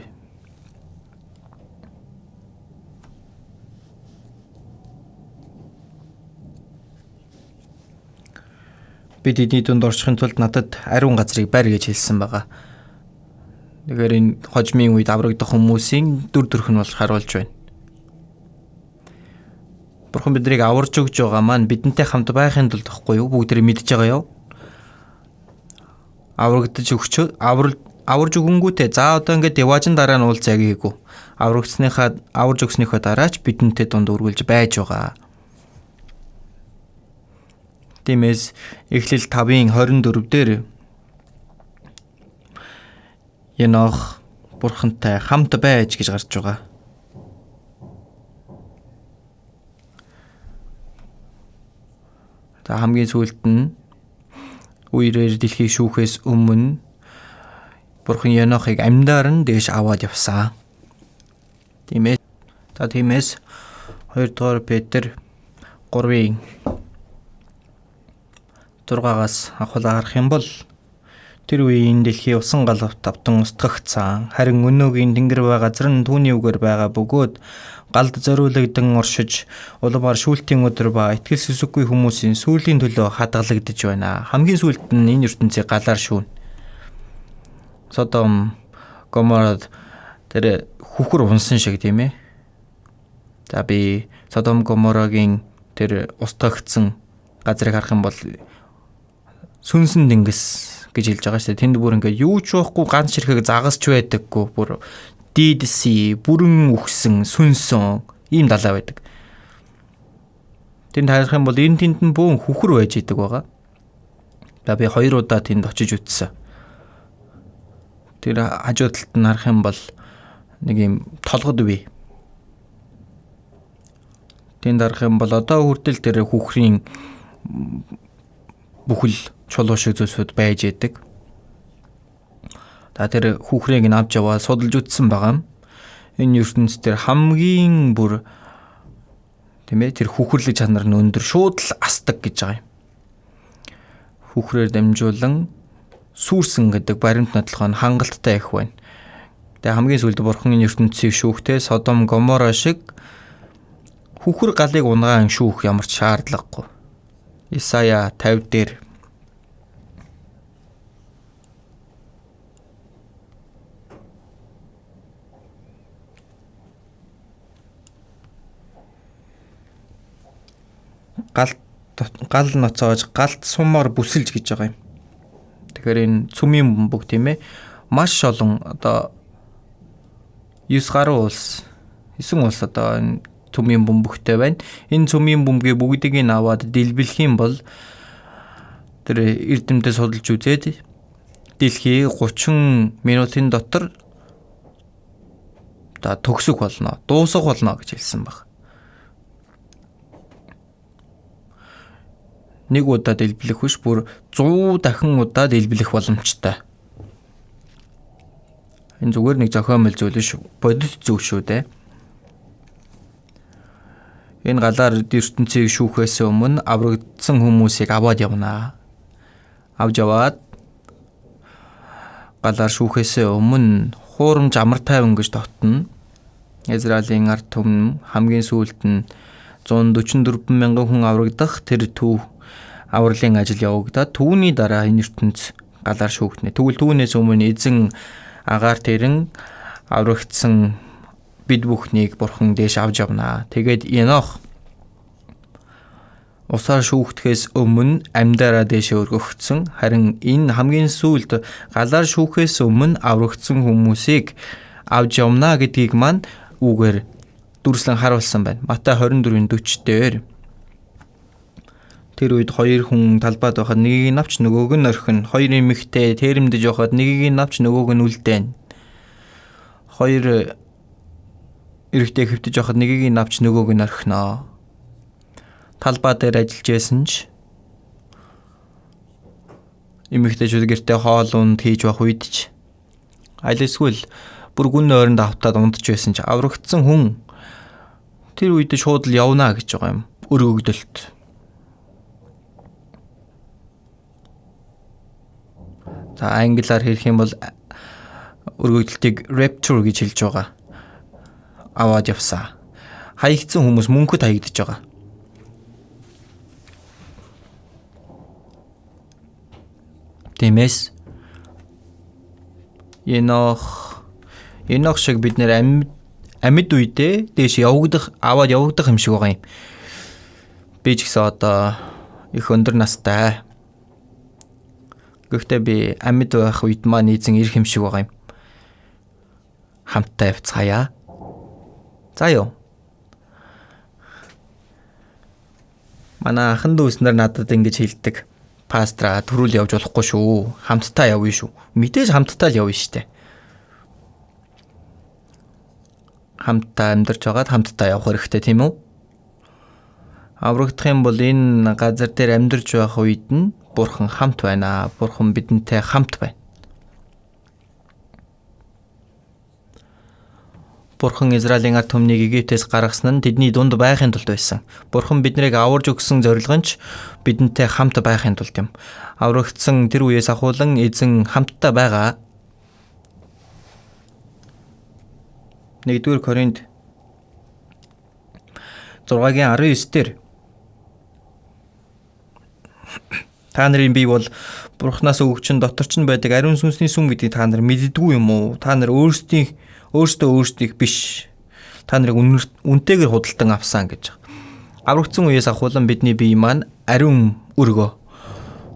би тэдний дунд орчихын тулд надад ариун газрыг барь гэж хэлсэн байгаа. Тэгэхээр энэ хожмын үед аврагдах хүмүүсийн дүр төрх нь бол харуулж байна. Бурхан биднийг аварж өгч байгаа маань бидэнтэй хамт байхын тулд гэхгүй юу? Бүгд тэрийг мэдж байгаа юу? Аврагдаж өгч аварж өгөнгүүтээ за одоо ингээд яваажин дараа нь уулзъя гээгүй. Аврагдсныхаа аварж өгснийхөө дараа ч бидэнтэй дунд үргэлж байж байгаа. Тиймээс Эхлэл 5-ын 24 дээр Енох Бурхантай хамт байж гэж гарч байгаа. За хамгийн сүүлд нь үерээр дэлхийг шүүхээс өмнө Бурхан Енохыг амьдаар нь дээш аваад явсан. Тийм ээ. За тиймээс 2 дугаар Петр 3-ын 6-аас авахлаа харах юм бол тэр үеийн дэлхий усан гал тавтан устгагдсан. Харин өнөөгийн тэнгэр ба газар нь түүний үгээр байгаа бөгөөд галд зориулагдсан оршиж улмаар шүүлтийн өдөр ба итгэл сүсэггүй хүмүүсийн сүүлийн төлөө хадгалагдаж байна. Хамгийн сүүлд нь энэ ертөнцийг галаар шүүнэ. Содом, Гомород тэр хүхэр унсан шиг тийм ээ. За би Содом Гоморогийн тэр устгагдсан газрыг харах юм бол сүнсэн тэнгис гэж хэлж байгаа шүү дээ. Тэнд бүр ингээд юу ч байхгүй, ганц ширхэг загасч байдаггүй. Бүр дидси бүрэн үхсэн сүнсэн ийм далай байдаг. Тэнд харах юм бол энэ тэнд нь бөөн хүхэр байж идэг байгаа. За би 2 удаа тэнд очиж үтсэн. Тэр хажуу талд нь харах юм бол нэг юм толгод бий. Тэнд харах юм бол одоо хүртэл тэр хүхрийн бүхэл чулуу шиг зүйлсүүд байж идэг. За тэр хүүхрийг нь авч яваад судалж үтсэн байгаа юм. Энэ ертөнц тэр хамгийн бүр тийм ээ тэр хүүхэрлэг чанар нь өндөр шууд л асдаг гэж байгаа юм. Хүүхрээр дамжуулан сүрсэн гэдэг баримт нотлохоо нь хангалттай их байна. Тэгээ хамгийн сүүлд бурхан энэ ертөнцийг шүүхтэй Содом Гоморо шиг хүүхэр галыг унгаан шүүх ямар ч шаардлагагүй. Исая 50 дээр гал ноцоож галт сумаар бүсэлж гэж байгаа юм. Тэгэхээр энэ цөмийн бөмбөг тийм ээ маш олон одоо 9 гаруй улс 9 улс одоо энэ цөмийн бөмбөгтэй байна. Энэ цөмийн бөмбөгийг бүгдийг нь аваад дэлбэлэх юм бол тэр эрдэмтэд судалж үзээд дэлхий 30 минутын дотор одоо төгсөх болно, дуусах болно гэж хэлсэн баг. Нэг удаа дэлбэлэх биш бүр 100 дахин удаа дэлбэлэх боломжтой. Энэ зүгээр нэг зохиомл зүйл биш, бодит зүйл шүү дээ. Энэ галаар ертөнцийг шүүхээс өмнө аврагдсан хүмүүсийг аваад явна. Авч яваад галаар шүүхээс өмнө хуурамч амар тайван гэж дотно. Израилийн ард түмэн хамгийн сүүлд нь 144 мянган хүн аврагдах тэр төв авралын ажил явагдаад түүний дараа энэ ертөнц галаар шүүгдэнэ. Тэгвэл түүнээс өмнө эзэн агаар тэрэн аврагдсан бид бүхнийг бурхан дээш авч явна. Тэгээд Енох усаар шүүхдэхээс өмнө амьдараа дээшээ өргөгдсөн. Харин энэ хамгийн сүүлд галаар шүүхээс өмнө аврагдсан хүмүүсийг авч явна гэдгийг маань үүгээр дүрслэн харуулсан байна. Матай 24-ийн 40 дээр тэр үед хоёр хүн талбайд байхад нэгийг нь авч нөгөөг нь орхино. Хоёр эмэгтэй тэрэмдэж явахад нэгийг нь авч нөгөөг нь үлдээн. Хоёр эрэгтэй хэвтэж явахад нэгийг нь авч нөгөөг нь орхино. Талбай дээр ажиллаж байсан ч эмэгтэйчүүд гэртээ хоол унд хийж байх үед ч аль эсвэл бүр гүн нойронд автаад унтж байсан ч аврагдсан хүн тэр үед шууд л явна гэж байгаа юм. Өргөгдөлт. За англиар хэлэх юм бол өргөгдөлтийг rapture гэж хэлж байгаа. Аваад явсан. Хаягдсан хүмүүс мөнхөд хаягдж байгаа. Тиймээс Енох шиг бид нэр амьд үедээ дээш явагдах аваад явагдах юм шиг байгаа юм. Би ч гэсэн одоо их өндөр настай. Гэхдээ би амьд байх үед маань эзэн ирэх юм шиг байгаа юм. Хамтдаа явцгаая. За юу. Манай ахан дүүс нар надад ингэж хэлдэг. Пастра төрүүл явж болохгүй шүү. Хамтдаа явъя шүү. Мэдээж хамтдаа л явна штэ. Хамтдаа амьдарч байгаад хамтдаа явах хэрэгтэй, тийм үү? Аврагдах юм бол энэ газар дээр амьдарч байх үед нь Бурхан хамт байна. Бурхан бидэнтэй хамт байна. Бурхан Израилийн ард түмнийг Египтээс гаргасан нь тэдний дунд байхын тулд байсан. Бурхан биднийг аварж өгсөн зорилго нь ч бидэнтэй хамт байхын тулд юм. Аврагдсан тэр үеэс ахуулан эзэн хамтдаа байгаа. 1-р Коринт 6-гийн 19 дээр та нарын бие бол Бурханаас өгөгч нь дотор ч нь байдаг ариун сүнсний сүм гэдгийг та нар мэддэггүй юм уу? Та нар өөрсдөө өөрсдийнх биш. Та нарыг үнэтэйгээр худалдан авсан гэж. Аврагдсан үеэс ахуулан бидний бие маань ариун өргөө.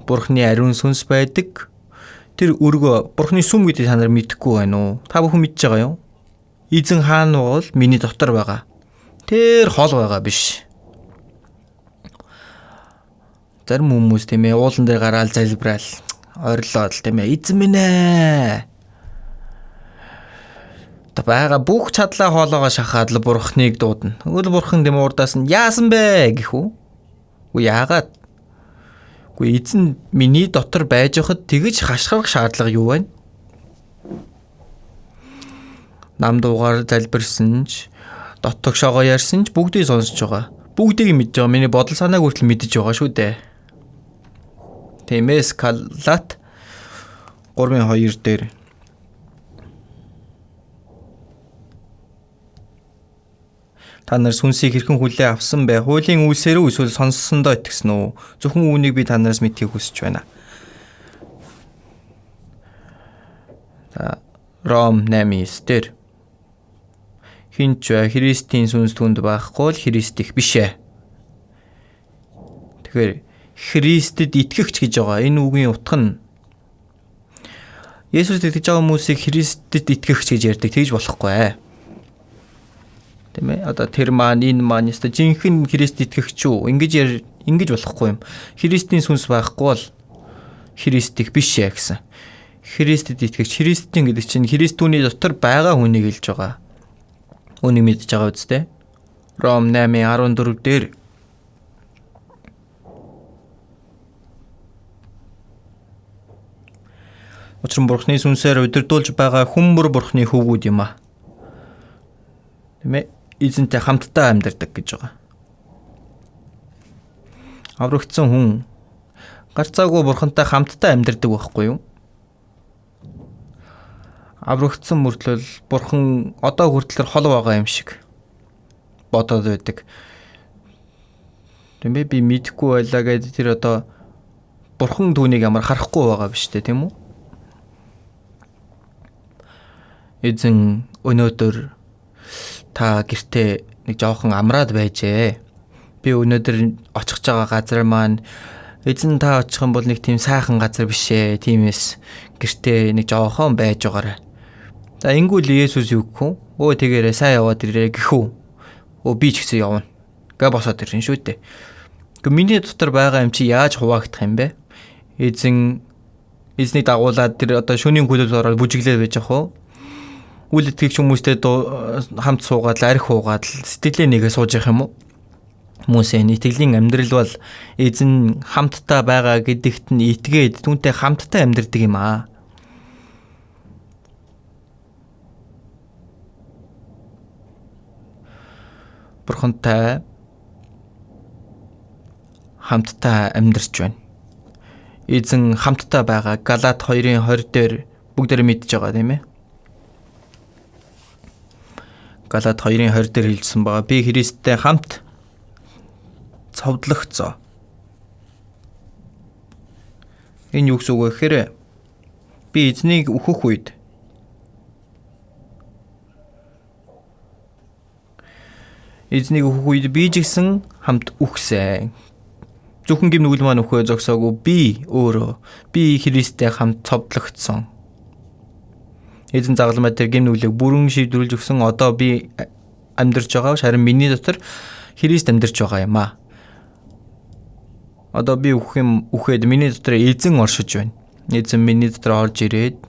Бурхны ариун сүнс байдаг. Тэр өргөө Бурхны сүм гэдгийг та нар мэдэхгүй байна уу? Та бүхэн мэдж байгаа юу? Эзэн хаана бол миний дотор байгаа. Тэр хол байгаа биш. Зарим хүмүүс тийм уулан дээр гараал залбираал орилоод л тийм эзэн минь ээ. Та байгаа бүх чадлаа хоолоогоо шахаад л Бурхныг дуудана. Тэгвэл Бурхан тийм урдаас нь яасан бэ гэх үү? Үгүй яагаад? Үгүй эзэн миний дотор байж байхад тэгж хашгирах шаардлага юу вэ? Нам дуугаар залбирсан ч дотогшоогоо ярьсан ч бүгдийг сонсож байгаа. Бүгдийг мэдж байгаа. Миний бодол санааг хүртэл мэдж байгаа шүү дээ. Тиймээс Галат 3:2 дээр та нар сүнсийг хэрхэн хүлээн авсан бэ? Хуулийн үйлсээр үү эсвэл сонссондоо итгэсэн үү? Зөвхөн үүнийг би та нараас мэдхийг хүсэж байна. За Ром 8:9 дээр хинч Христийн сүнс түнд байхгүй л Христ их биш ээ. Тэгэхээр Христэд итгэгч гэж байгаа. Энэ үгийн утга нь Есүст итгэж байгаа хүмүүсийг Христэд итгэгч гэж ярьдаг. Тэгж болохгүй. Тийм ээ. Одоо тэр маань энэ маань ёстой жинхэнэ Христ итгэгч үү? Ингэж болохгүй юм. Христийн сүнс байхгүй бол Христ их биш ээ гэсэн. Христэд итгэгч, Христийн гэдэг чинь Христ түүний дотор байгаа хүнийг хэлж байгаа. Үүнийг мэдж байгаа үстэй. Ром 8:14 дээр учир нь Бурхны сүнсээр удирдуулж байгаа хүмүүр Бурхны хөвгүүд юм аа. Тийм ээ. Эзэнтэй хамтдаа амьдардаг гэж байгаа. Аврагдсан хүн гарцаагүй Бурхантай хамтдаа амьдардаг байхгүй юу? Аврагдсан мөртлөө Бурхан одоо хүртэл хол байгаа юм шиг бодоод байдаг. Тийм ээ, би мэдэхгүй байлаа гэдэг тэр одоо Бурхан түүнийг ямар харахгүй байгаа биш үү, тийм үү? Эзэн өнөөдөр та гэртээ нэг жоохон амраад байжээ. Би өнөөдөр очих байгаа газар маань эзэн та очих юм бол нэг тийм сайхан газар биш ээ. Тиймээс гэртээ нэг жоохон байж байгаарай. За ингүүл Есүс юу гэх вэ? Өө тэгээрээ сайн яваад ирээрэй гэх үү? Өө би ч гэсэн явна. Гэ босоод ирнэ шүү дээ. Гэхдээ миний дотор байгаа юм чи яаж хуваагдах юм бэ? Эзэн эзнийг дагуулад тэр одоо шөнийн клубд ороод бүжиглээд байж ах уу? Үл итгэгч хүмүүстэй хамт суугаад л арх уугаад л сэтгэлээ нэгэ сууж явах юм уу? Хүмүүсийн итгэлийн амьдрал бол эзэн хамтдаа байгаа гэдэгт нь итгээд түүнтэй хамтдаа амьдрдаг юм аа. Бурхантай хамтдаа амьдарч байна. Эзэн хамтдаа байгаа. Галат 2:20 дээр бүгдээрээ мэдж байгаа тийм ээ. Галат 2:20 дээр хэлсэн байгаа. Би Христтэй хамт цовдлогцоо. Энэ юу гэсэн үг вэ гэхээр би эзнийг өөхөх үед би ч гэсэн хамт үхсэн. Зөвхөн гэм нүгэл маань үхээ зогсоогүй, би өөрөө би Христтэй хамт цовдлогдсон. Эзэн загалмай дээр гэм нүглийг бүрэн шийдвэрлэж өгсөн. Одоо би амьдарч байгаа харин миний дотор Христ амьдарч байгаа юм аа. Одоо би үхэх юм үхээд миний дотор эзэн оршиж байна. Эзэн миний дотор орж ирээд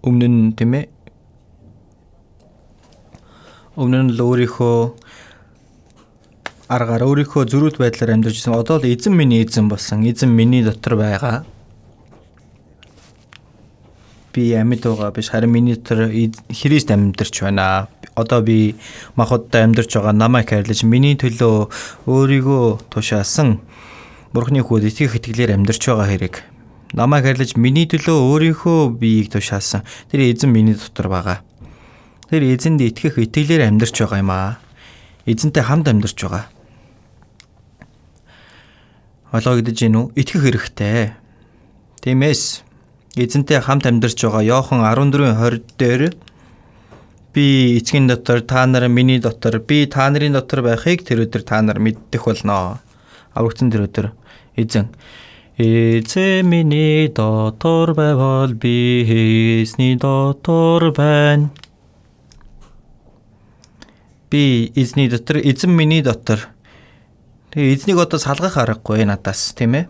Өмнө нь тийм ээ. Өмнө нь л өөрийнхөө аргаар өөрийнхөө зөрүүл байдлаар амьдарч ирсэн. Одоо л эзэн миний эзэн болсон. Эзэн миний дотор байгаа. Би амьд байгаа биш, харин миний дотор Христ амьдарч байна. Одоо би махбодтой амьдарч байгаа намайг хайрлаж миний төлөө өөрийгөө тушаасан Бурхны хүүд итгэх итгэлээр амьдарч байгаа хэрэг. Намайг хайрлаж миний төлөө өөрийнхөө биеийг тушаасан. Тэр эзэн миний дотор байгаа. Тэр эзэнд итгэх итгэлээр амьдарч байгаа юм аа. Эзэнтэй хамт амьдарч байгаа. Ойлгогдож гин үү? Итгэх хэрэгтэй. Тиймээс эзэнтэй хамт амьдарч байгаа Иохан 14:20 дээр би эцгийн дотор, та нар миний дотор, би та нарын дотор байхыг тэр өдөр та нар мэддэх болно. Аврагдсан тэр өдөр эзэн эзэн миний дотор байвал би эзний дотор байна. Би эзний дотор, эзэн миний дотор. Тэгээ эзнийг одоо салгах аргагүй надаас, тийм ээ.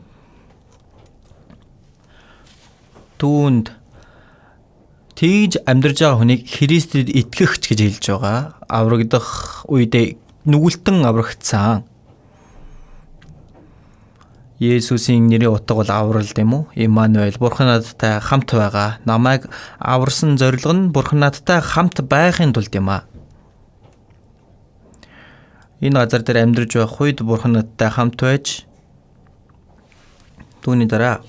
Түүнд тэгж амьдарч байгаа хүнийг Христэд итгэгч гэж хэлж байгаа. Аврагдах үедээ нүгэлтэн аврагдсан. Есүсийн нэрийн утга бол аврал тийм үү? Иммануэль, Бурхан надтай хамт байгаа. Намайг аварсан зорилго нь Бурхан надтай хамт байхын тулд юм аа. Энэ газар дээр амьдарч байх үед Бурхан надтай хамт байж түүний дараа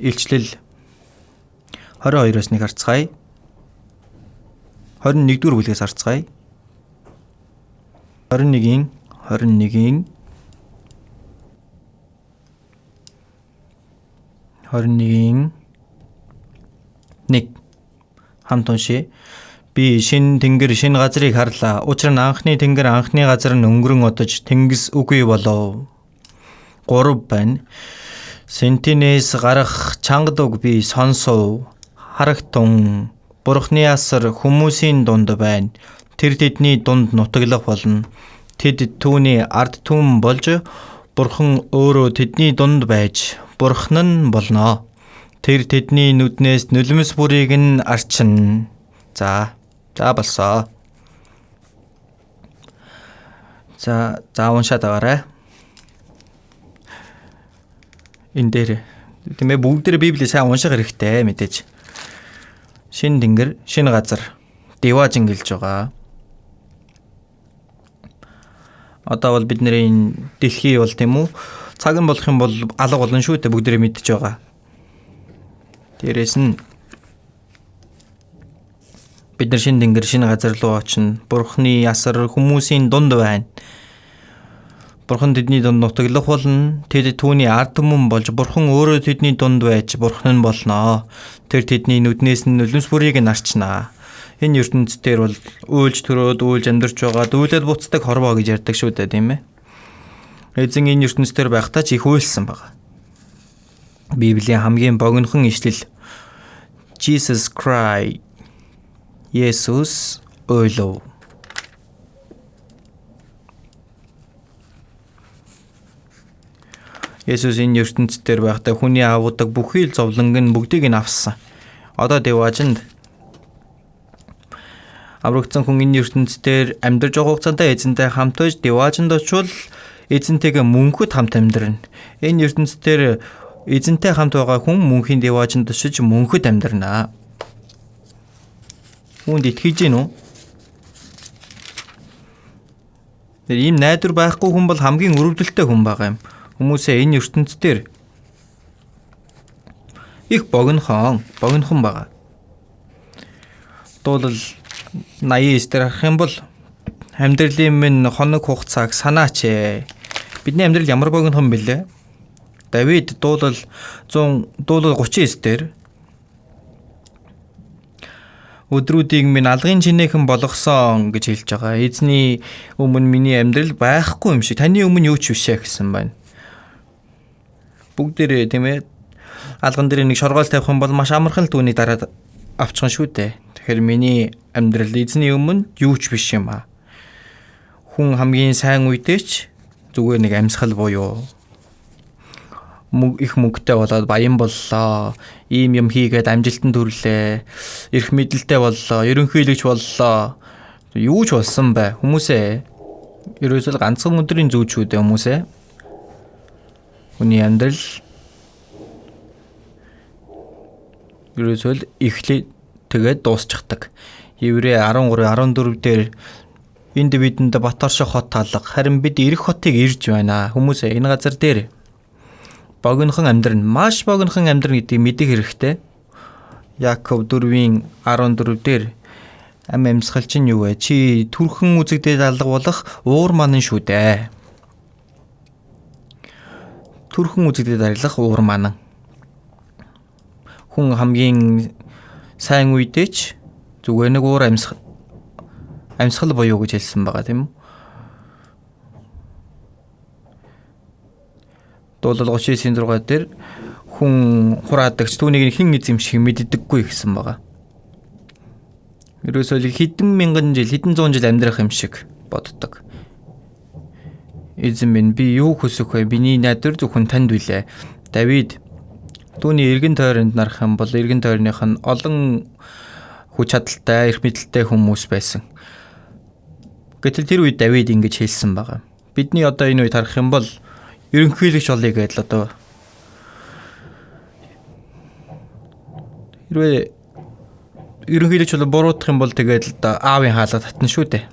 Илчлэл 22-оос 1 харцгаая. 21-р бүлгээс харцгаая. 21-ийн 21-ийн 21-ийн 1 хамт уншъя. Би шинэ тэнгэр, шинэ газрыг харлаа. Учир нь анхны тэнгэр, анхны газар нь өнгөрөн одож тэнгис үгүй болов. 3 байна. Сентинээс гарах чанга дуг би сонсов. Харагтун Бурхны асар хүмүүсийн дунд байна. Тэр тэдний дунд нутаглах болно. Тэд түүний ард түмэн болж Бурхан өөрөө тэдний дунд байж Бурхан нь болно. Тэр тэдний нүднээс нулимс бүрийг нь арчна. За болсоо. За уншаад аваарай. Энэ дээр тийм ээ бүгд дээр Библийг сайн унших хэрэгтэй мэдээж. Шинэ тэнгэр, шинэ газар диваажин гэлж байгаа. Одоо бол бидний энэ дэлхий бол тийм үү цаг нь болох юм бол алга болно шүү дээ, бүгдээрээ мэдж байгаа. Дээрээс нь бид нар шинэ тэнгэр, шинэ газар руу очино. Бурхны асар хүмүүсийн дунд байна. Бурхан тэдний дунд нутаглах болно. Тэд түүний ард түмэн болж Бурхан өөрөө тэдний дунд байж Бурхан нь болно. Тэр тэдний нүднээс нь нулимс бүрийг нь арчнаа. Энэ ертөнц дээр бол уйлж төрөөд уйлж амьдарч байгаа дүүлээд буцдаг хорвоо гэж ярьдаг шүү дээ, тийм ээ. Эзэн энэ ертөнц дээр байхдаа ч их уйлсан байгаа. Библийн хамгийн богинохон ишлэл Jesus cried. Есүс уйлав. Есүс энэ ертөнц дээр байхдаа хүний агуудаг бүхий л зовлонг нь бүгдийг нь авсан. Одоо диваажинд аврагдсан хүн энэ ертөнц дээр амьдарч байгаа хугацаанд эзэнтэй хамт байж диваажинд очивол эзэнтэйгээ мөнхөд хамт амьдрна. Энэ ертөнц дээр эзэнтэй хамт байгаа хүн мөнхийн диваажинд очиж мөнхөд амьдрна. Үүнд итгэж гин үү? Тэр ийм найдвар байхгүй хүн бол хамгийн өрөвдөлттэй хүн байгаа юм. Хүмүүсээ энэ ертөнц дээр их богинохон байгаа. Дуулал 89 дээр харах юм бол амьдралын минь хоног хугацааг санаач ээ. Бидний амьдрал ямар богинохон бэлээ? Давид дуулал 100 дуулал 39 дээр өдрүүдийг минь алгын чинээхэн болгосон гэж хэлж байгаа. Эзний өмнө миний амьдрал байхгүй юм шиг. Таны өмнө юу ч биш ээ гэсэн байна. Бүгдээрээ тийм ээ алган дээр нэг шоргоол тавих юм бол маш амархан л түүний дараа авчихна шүү дээ. Тэгэхээр миний амьдрал эзний өмнө юу ч биш юм аа. Хүн хамгийн сайн үедээ ч зүгээр нэг амьсгал буюу Их мөнгөтэй болоод баян боллоо. Ийм юм хийгээд амжилтанд хүрлээ. Эрх мэдэлтэй боллоо, ерөнхийлөгч боллоо. Юу ч болсон бай. Хүмүүсээ ерөөсөө л ганцхан өдрийн зүүд шүү дээ хүмүүсээ. Хүний амьдрал ерөөсөө л эхлээ тэгээд дуусчихдаг. Еврей 13 14 дээр энд бидэнд Батар шиг хот талга, харин бид ирэх хотыг ирж байна. Хүмүүсээ энэ газар дээр богинохон амьдрна, маш богинохон амьдрна гэдгийг мэдэх хэрэгтэй. Яков 4-ийн 14 дээр ам амьсгал чинь юу вэ? Чи түрхэн үзэгдээд алга болох уур манан шүү дээ. Түрхэн үзэгдээд арилах уур манан. Хүн хамгийн сайн үедээ ч зүгээр нэг уур амьсгал буюу гэж хэлсэн байгаа, тийм үү? Дуулал 39-6 дээр хүн хураадагч түүнийг хэн эзэмших мэддэггүй гэсэн байгаа. Ерөөсөө л хэдэн мянган жил, хэдэн зуун жил амьдрах юм шиг боддог. Эзэн минь, би юу хүсэх вэ? Миний найдвар зөвхөн танд билээ. Давид түүний эргэн тойронд нарах юм бол эргэн тойрных нь олон хүч чадалтай, эрх мэдэлтэй хүмүүс байсан. Гэтэл тэр үед Давид ингэж хэлсэн байгаа. Бидний одоо энэ үед харах юм бол ерөнхийлөгч болъё гэдэл одоо хэрвээ ерөнхийлөгч бол буруутах юм бол тэгээд л одоо аавын хаалга татна шүү дээ.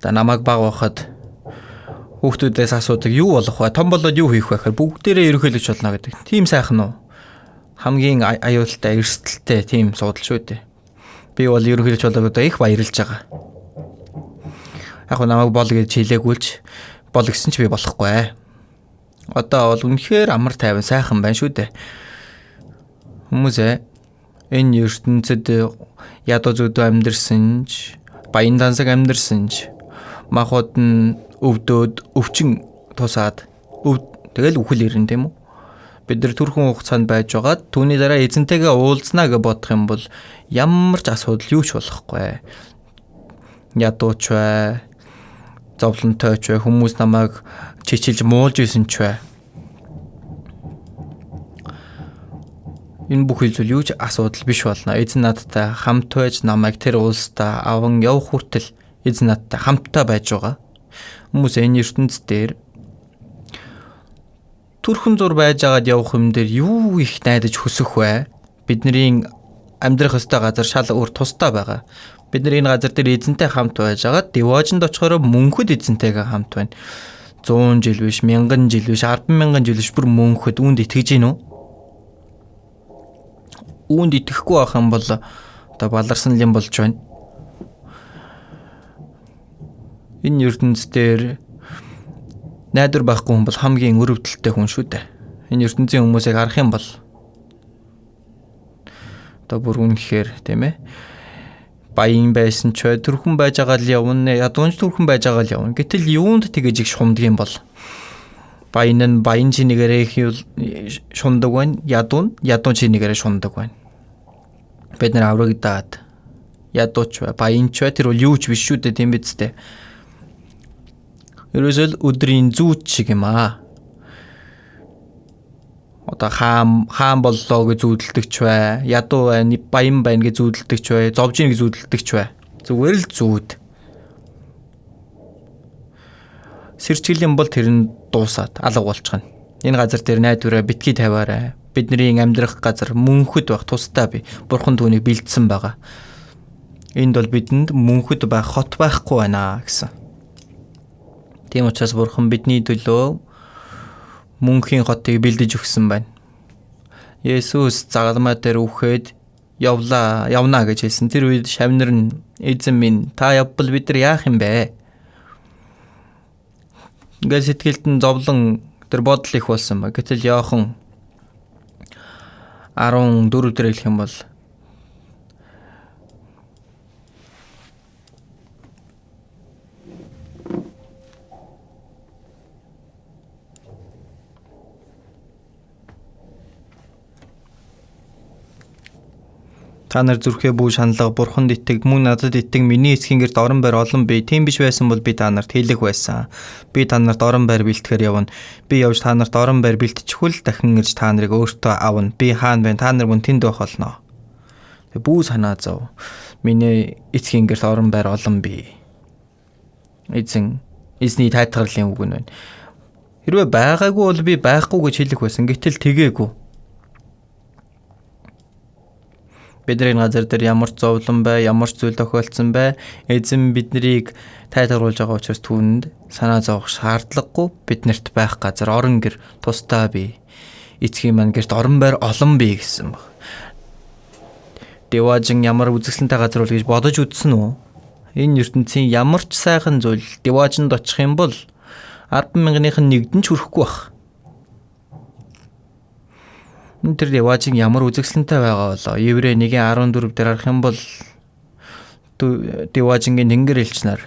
За намайг баг байхад хүүхдүүдээс асуудаг юу болох вэ? Том болоод юу хийх вэ гэхээр бүгдээрээ ерөнхийлөгч болно гэдэг. Тийм сайхан уу? Хамгийн аюултай, эрсдэлтэй тийм судал шүү дээ. Би бол ерөнхийлөгч болоод одоо их баярлж байгаа. Яг намайг бол гэж хэлээгүүлж бол гэсэн ч би болохгүй. Одоо бол үнэхээр амар тайван сайхан байна шүү дээ. Хүмүүсээ энэ ертөнцид ядуу зүдүү амьдэрсэн ч, баян дансаг амьдэрсэн ч махбод нь өвдөөд өвчин тусаад тэгэл үхэл ирнэ, тийм үү? Бид нар түрхэн хугацаанд байж байгаад түүний дараа эзэнтэйгээ уулзнаа гэж бодох юм бол ямар ч асуудал юу ч болохгүй. Ядууч бай, зовлонтой ч бай, хүмүүс намайг чичилж муулж исэн ч бай. Энэ бүх зүйл юу ч асуудал биш болно. Эзэн надтай хамт байж намайг тэр улсдаа аван явах хүртэл эзэн надтай хамтдаа байж байгаа. Хүмүүс энэ ертөнц дээр түрхэн зур байж байгаад явах юм дээр юу их найдаж хүсэх вэ? Бидний амьдрах ёстой газар шал өөр тусдаа байгаа. Бид нар энэ газар дээр эзэнтэй хамт байж байгаад девоожинд очихороо мөнхөд эзэнтэйгээ хамт байна. 100 жил биш, 1000 жил биш, 100000 жил биш, бүр мөнхөд. Үүнд итгэж гин үү? Үүнд итгэхгүй байх юм бол одоо баларсан юм болж байна. Энэ ертөнц дээр найдвар байхгүй хүн бол хамгийн өрөвдөлттэй хүн шүү дээ. Энэ ертөнцийн хүмүүсийг харах юм бол одоо бүр үнэхээр, тийм ээ, баян байсан ч бай, төрхөн байж байгаа л явна, ядуунч төрхөн байж байгаа л явна. Гэтэл юунд тэгэж их шумдаг юм бол? Баян нь баян чинийгээрээ их шундаг байна, ядуу нь ядуун чинийгээрээ шундаг байна. Бид нар аврагдаад ядууч бай, баянч бай, тэр бол юу ч биш шүү дээ, тийм биз дээ. Ерөөсөө л өдрийн зүүт шиг юм аа. Одоо хаан боллоо гэж зүүдэлдэгч бай, ядуу байна, баян байна гэж зүүдэлдэгч бай, зовж ийн гэж зүүдэлдэгч бай. Зүгээр л зүүд. Сэрчгэл юм бол тэр нь дуусаад алга болчихно. Энэ газар дээр найдвараа битгий тавиарай. Бидний амьдрах газар мөнхөд байх тусдаа би. Бурхан түүнийг бэлдсэн байгаа. Энд бол бидэнд мөнхөд байх хот байхгүй байна гэсэн. Тийм учраас Бурхан бидний төлөө мөнхийн хотыг бэлдэж өгсөн байна. Есүс загалмай дээр үхээд явна гэж хэлсэн. Тэр үед шавнар нь эзэн минь, та явбал бид нар яах юм бэ? Ингээд сэтгэлд нь зовлон тэр бодол их болсон ба. Гэтэл Иохан 14 дээр хэлэх юм бол Та нар зүрхээ бүү шаналга, Бурханд итэг, мөн надад итэг, миний эцгийн гэрт орон байр олон бий. Тийм биш байсан бол би та нарт хэлэх байсан. Би та нарт орон байр бэлтгэхээр явна. Би явж та нарт орон байр бэлтчихвэл дахин ирж та нарыг өөртөө авна. Би хаана байна? Та нар мөн тэнд байх болно. Тэг бүү санаа зов. Миний эцгийн гэрт орон байр олон бий. Эзэн эзний тайтгарлын үг нь байна. Хэрвээ байгаагүй бол би байхгүй гэж хэлэх байсан. Гэтэл тэгээгүй. Бидний газар дээр ямар ч зовлон бай, ямар ч зүйл тохиолдсон бай, эзэн биднийг тайтгаруулж байгаа учраас түүнд санаа зовох шаардлагагүй. Биднэрт байх газар орон гэр тусдаа бий. Эцгийн маань гэрт орон байр олон бий гэсэн баг. Деважин ямар үзэсгэлэнтэй газар бол гэж бодож үзсэн үү? Энэ ертөнцийн ямар ч сайхан зүйл Деважинд очих юм бол 10,000-ных нь нэгдэн ч хүрэхгүй байх. Тэр Деважин ямар үзэсгэлэнтэй байгаа болоо? Еврей 1:14 дээр харах юм бол Деважингийн тэнгэр элч нар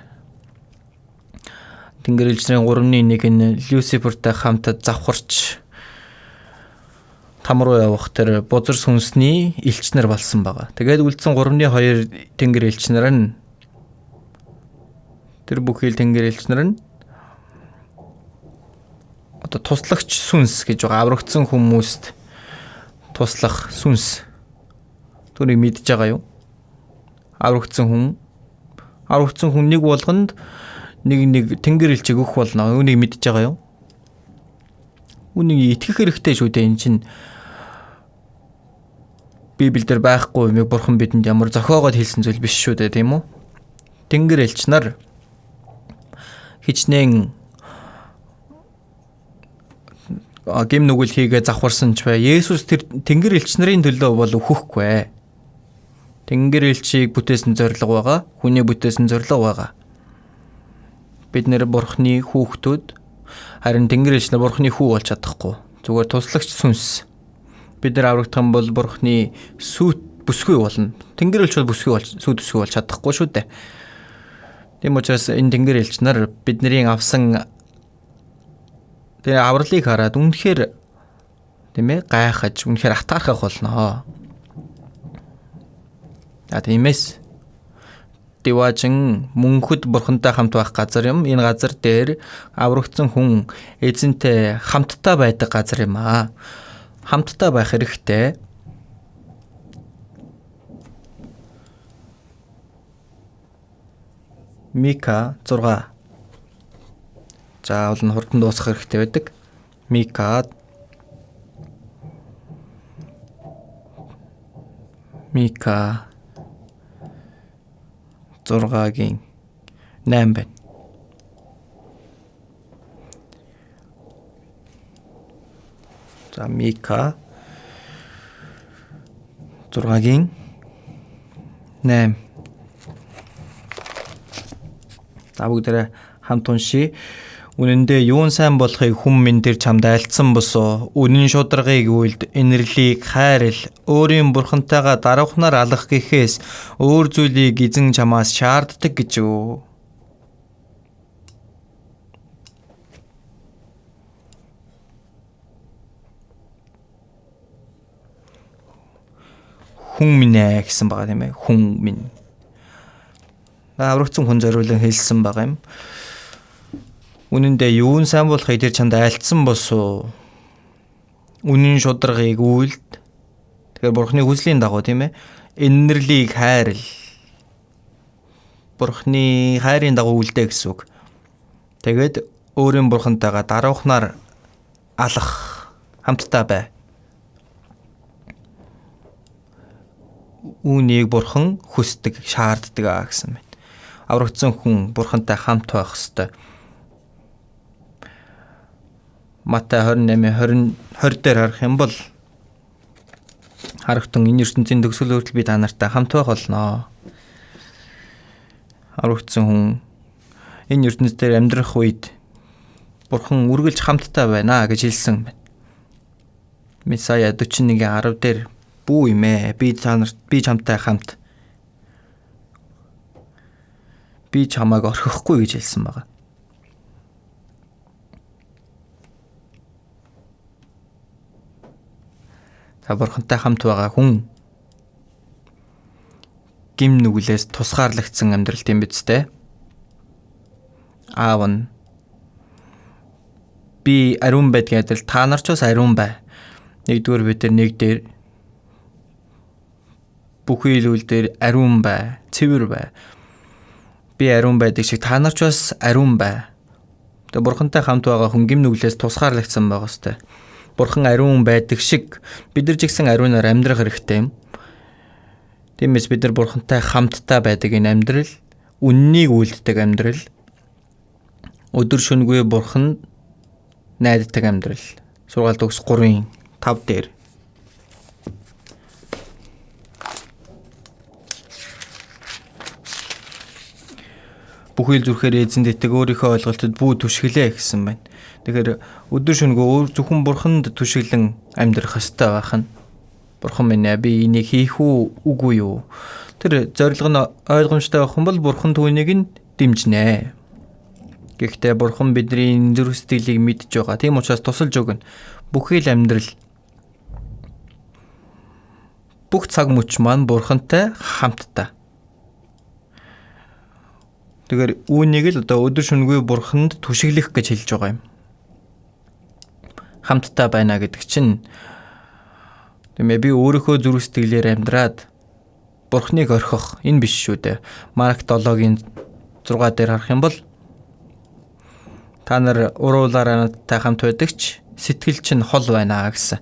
тэнгэр элч нарын 3-ны 1 нь Люцифертэй хамт завхарч там руу явах тэр бузар сүнсний элч нар болсон байгаа. Тэгээд үлдсэн 3-ны 2 тэнгэр элч нар нь тэр бүхий л тэнгэр элч нар нь одоо туслагч сүнс гэж байгаа, аврагдсан хүмүүст туслах сүнс. Түүнийг мэдж байгаа юу? Аврагдсан хүн нэг болгонд нэг тэнгэр элчийг өгөх болно. Үүнийг мэдж байгаа юу? Үүнийг итгэх хэрэгтэй шүү дээ. Энэ чинь Библиэлд байхгүй юмыг Бурхан бидэнд ямар зохиогоод хэлсэн зүйл биш шүү дээ, тийм үү? Тэнгэр элч нар хичнээн гим нүгэл хийгээ завхарсан ч бай. Есүс тэр тэнгэр элч нарын төлөө бол өөхөхгүй. Тэнгэр элчийг бүтээсэн зорилго байгаа. Хүний бүтээсэн зорилго байгаа. Бид нэр Бурхны хүүхдүүд, харин тэнгэр элч нар Бурхны хүү болж чадахгүй. Зүгээр туслагч сүнс. Бид нар аврагдах юм бол Бурхны сүт бүсгүй болно. Тэнгэр элч бол бүсгүй болж сүт бүсгүй болж чадахгүй шүү дээ. Тийм учраас энэ тэнгэр элч нар бидний авсан тэр авралыг хараад үнэхээр тийм гайхаж, үнэхээр атаархах болно. За тиймээс Деважин мөнхөд Бурхантай хамт байх газар юм. Энэ газар дээр аврагдсан хүн эзэнтэй хамтдаа байдаг газар юм аа. Хамтдаа байх хэрэгтэй. Мика 6. Заавал нь хурдан дуусгах хэрэгтэй байдаг. Мика 6-гийн 8 байна. За Мика 6-гийн 8. За бүгдээрээ хамт уншъя. Үнэн дээр юун сайн болохыг хүн минь тэр чамд айлтсан босоо. Үнэн шударгыг үйлд, инэрлийг хайрл, өөрийн бурхантайгаа даруухнаар алах гэхээс өөр зүйлийг эзэн чамаас шаарддаг гэж үү. Хүн минь ээ гэсэн байгаа тийм ээ. Хүн минь. Аврагдсан хүн зориулан хэлсэн байгаа юм. Үнэн дээр юун сайн болохыг тэр чамд айлтсан босуу. Үнэн шударгыг үйлд. Тэгэхээр Бурхны хүслийн дагуу тийм ээ. Инэрлийг хайрл. Бурхны хайрын дагуу үлдээ гэсэн үг. Тэгээд өөрийн бурхантайгаа даруухнаар алах, хамтдаа бай. Үүнийг бурхан хүсдэг, шаарддаг аа гэсэн байна. Аврагдсан хүн бурхантай хамт байх ёстой. Матай 28:20 20 дээр харах юм бол харагтун энэ ертөнцийн төгсгөл хүртэл би та нартай хамт байх болно. Аврагдсан хүн энэ ертөнц дээр амьдрах үед бурхан үргэлж хамттай байна гэж хэлсэн байна. Месая 41:10 дээр бүү юм ээ, би та нарт би чамтай хамт. Би чамайг орхихгүй гэж хэлсэн байгаа. За бурхантай хамт байгаа хүн гим нүглээс тусгаарлагдсан амьдрал тийм биз дээ. Аав нь би ариун байдгийн адил та нар ч бас ариун бай. 1-р Петр 1 дээр бүхий л үйл дээр ариун бай, цэвэр бай. Би ариун байдаг шиг та нар ч бас ариун бай. Тэгээ бурхантай хамт байгаа хүн гим нүглээс тусгаарлагдсан байгаа сте. Бурхан ариун байдаг шиг бид нар ч гэсэн ариунаар амьдрах хэрэгтэй юм. Тиймээс бид нар бурхантай хамтдаа байдаг энэ амьдрал, үннийг үйлддэг амьдрал, өдөр шөнөгүй бурхан найддаг амьдрал. Сургаал төгс 3-ын 5 дээр. Бүхий л зүрхээр эзэнд итэг, өөрийнхөө ойлголтод бүү түшгэлээ гэсэн байна. Тэгэхээр өдөр шөнөгүй зөвхөн бурханд түшиглэн амьдрах ёстой байх нь. Бурхан минь ээ, би энийг хийх үү, үгүй юу? Тэр зорилго нь ойлгомжтой байх юм бол бурхан түүнийг нь дэмжинэ. Гэхдээ бурхан бидний зүрх сэтгэлийг мэдж байгаа. Тийм учраас тусалж өгнө. Бүхий л амьдрал, бүх цаг мөч маань бурхантай хамтдаа. Тэгэхээр үүнийг л одоо өдөр шөнөгүй бурханд түшиглэх гэж хэлж байгаа юм. Хамтдаа байна гэдэг чинь тийм ээ, би өөрийнхөө зүрх сэтгэлээр амьдраад бурхныг орхих энэ биш шүү дээ. Марк 7-гийн 6 дээр харах юм бол та нар уруулаараа надтай хамт байдаг ч сэтгэл чинь хол байна гэсэн.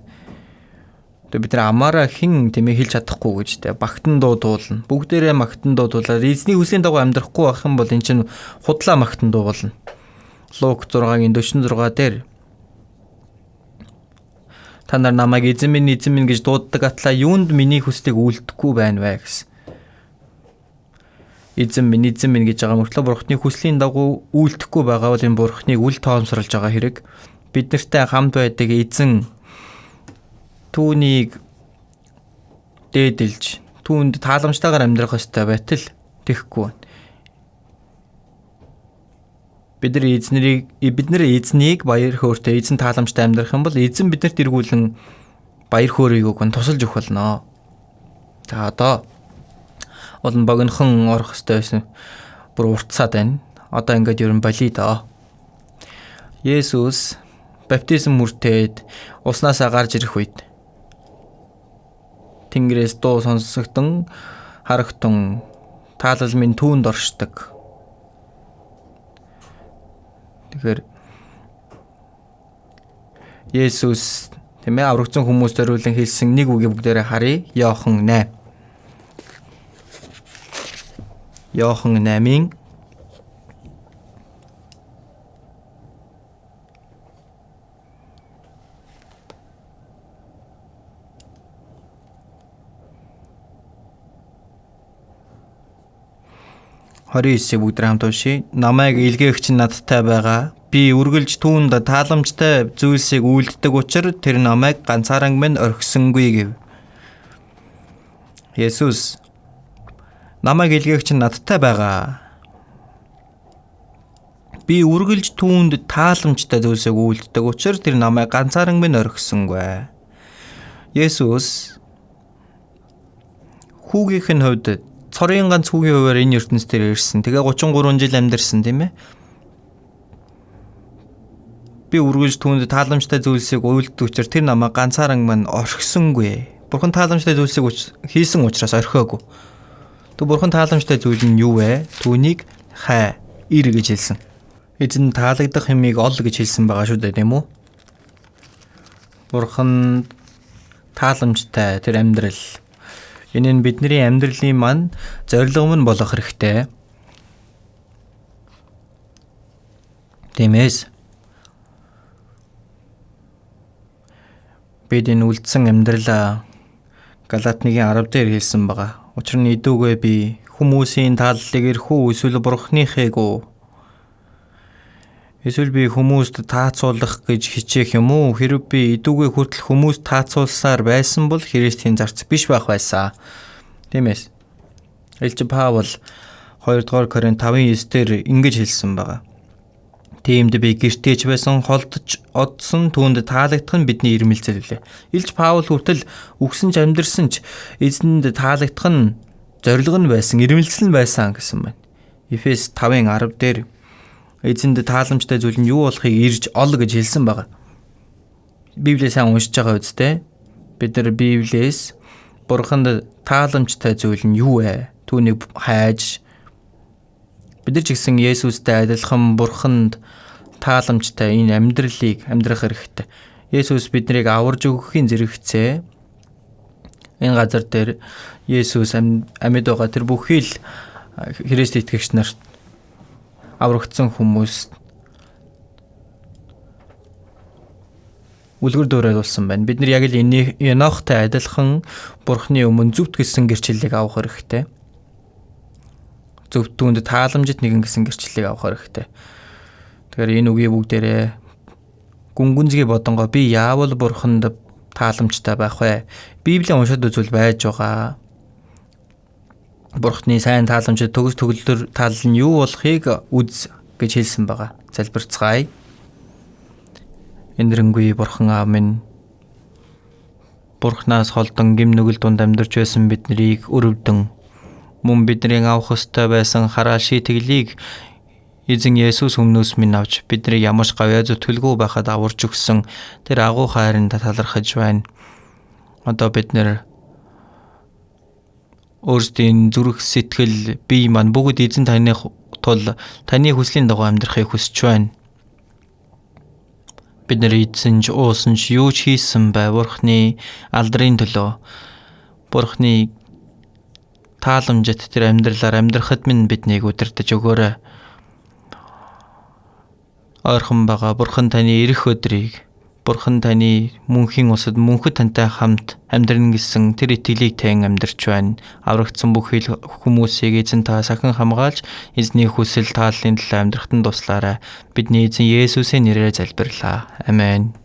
Тэгээ бид нар амаараа хэн тийм ээ хэлж чадахгүй гэж тэ багтан дуу дуулна. Бүгдээрээ магтан дуу дуулаад эзний хүслийн дагуу амьдрахгүй байх юм бол эн чинь худлаа магтан дуу болно. Лук 6-гийн 46 дээр та нар намайг эзэн минь эзэн минь гэж дууддаг атлаа юунд миний хүслийг үйлдэхгүй байна вэ гэсэн. Эзэн минь эзэн минь гэж байгаа мөртлөө бурхны хүслийн дагуу үйлдэхгүй байгаа бол энэ бурхныг үл тоомсорлж байгаа хэрэг. Бид нартай хамт байдаг эзэн түүнийг дээдэлж түүнд тааламжтайгаар амьдрах ёстой байтал тэхгүй. Бид нар эзнийг баяр хөөртэй эзэн тааламжтай амьдрах юм бол эзэн биднэрт эргүүлэн баяр хөөргийг өгөн тусалж өгөх болно. За одоо уул нь богинохон орох ёстой байсан. Бүр уртсаад байна. Одоо ингээд ер нь болиё доо. Есүс баптизм хүртээд уснаасаа гарч ирэх үед Тэнгэрээс дуу сонсогдсон харагтун таалал минь түүнд оршдог. Тэгэхээр Есүс тийм ээ аврагдсан хүмүүс зориулан хэлсэн нэг үгийг бүгдээрээ харъя. Иохан 8. Иохан 8-ийн 29-ийг бүгд хамт уншийе. Намайг илгээгч нь надтай байгаа. Би үргэлж түүнд тааламжтай зүйлсийг үйлддэг учир тэр намайг ганцааран минь орхисонгүй гэв. Есүс намайг илгээгч нь надтай байгаа. Би үргэлж түүнд тааламжтай зүйлсийг үйлддэг учир тэр намайг ганцааран минь орхисонгүй. Есүс хүүгийнх нь хувьд цорын ганц хүүгийн хувиар энэ ертөнц дээр ирсэн. Тэгээ 33 жил амьдарсан тийм ээ. Би үргэлж түүнд тааламжтай зүйлсийг үйлддэг учир тэр намайг ганцааран минь орхисонгүй. Бурхан тааламжтай зүйлсийг хийсэн учраас орхиогүй. Тэг бурхан тааламжтай зүйл нь юу вэ? Түүнийг хай, ир гэж хэлсэн. Эзэн таалагдах юмыг ол гэж хэлсэн байгаа шүү дээ, тийм үү? Бурхан тааламжтай тэр амьдрал. Энэ нь бидний амьдралын маань зорилго мөн болох хэрэгтэй. Тиймээс бид энэ үлдсэн амьдралаа Галат 1:10 дээр хэлсэн байгаа. Учир нь идүүгээ би хүмүүсийн тааллыг эрх үү эсвэл бурхныхыг үү? Эсвэл би хүмүүст таацуулах гэж хичээх юм уу? Хэрв би идүүгээ хүртэл хүмүүст таацуулсаар байсан бол Христийн зарц биш байх байсан. Тиймээс Элч Паул 2-р Коринт 5:9 дээр ингэж хэлсэн байгаа. Тиймд би гэртээч байсан, холдож одсон, түүнд таалагдах нь бидний ирмэлзэл билээ. Илч Паул хүртэл үгсэн ч амьдрсан ч эзэнд таалагдах нь зорилго нь байсан, ирмэлцэл нь байсан гэсэн байна. Эфес 5:10 дээр эзэнд тааламжтай зүйл нь юу болохыг ирж ол гэж хэлсэн байгаа. Библийг сайн уншиж байгаа үсттэй. Бид нар Библиэс Бурханд тааламжтай зүйл нь юу вэ? Түүнийг хайж бид нар ч гэсэн Есүстэй адилхан Бурханд тааламжтай энэ амьдралыг амьдрах хэрэгтэй. Есүс биднийг аварж өгөхийн зэрэгцээ энэ газар дээр Есүс амьд байгаа тэр бүхий л Христ итгэгч нарт аврагдсан хүмүүс үлгэр дуурайл болсон байна. Бид нар яг л Енохтой адилхан Бурхны өмнө зөвхт гэсэн гэрчлэлийг авах хэрэгтэй. Зөвхт түүнд тааламжит нэгэн гэсэн гэрчлэлийг авах хэрэгтэй. Тэгэхээр энэ үгийг бүгдээрээ гүн гүнзгий бодонгоо би яавал Бурханд тааламжтай байх вэ? Библийн уншаад үзвэл байж байгаа. Бурхны сайн тааламжид төгс төгөлдөр тал нь юу болохыг үз гэж хэлсэн байгаа. Залбирцгаая. Энэрэнгүй Бурхан Аав минь, Бурханаас холдон гим нүгэл дунд амьдарч байсан биднийг өрөвдөн мөн бидний авах ёстой байсан хараал шийтгэлийг Эзэн Есүс өмнөөс минь авч биднийг ямар ч гавьяа зүтгэлгүй байхад аварч өгсөн тэр агуу хайранд талархаж байна. Одоо бид нэр өөрсдийн зүрх сэтгэл бие маань бүгд эзэн таны тул таны хүслийн дагуу амьдрахыг хүсэж байна. Бид нар эзэн ч уусан ч юу ч хийсэн бай Бурхны алдрын төлөө Бурхны тааламжит тэр амьдралаар амьдрахад минь биднийг удирдах өгөөрэй. Ойрхон байгаа Бурхан таны ирэх өдрийг Бурхан таны мөнхийн улсад мөнхөд тантай хамт амьдрна гэсэн тэр итгэлийг тань амьдарч байна. Аврагдсан бүх хүмүүсийг эзэн та сахин хамгаалж эзний хүсэл тааллын төлөө амьдрахад нь туслаарай. Бидний эзэн Есүсийн нэрээр залбирлаа. Амен.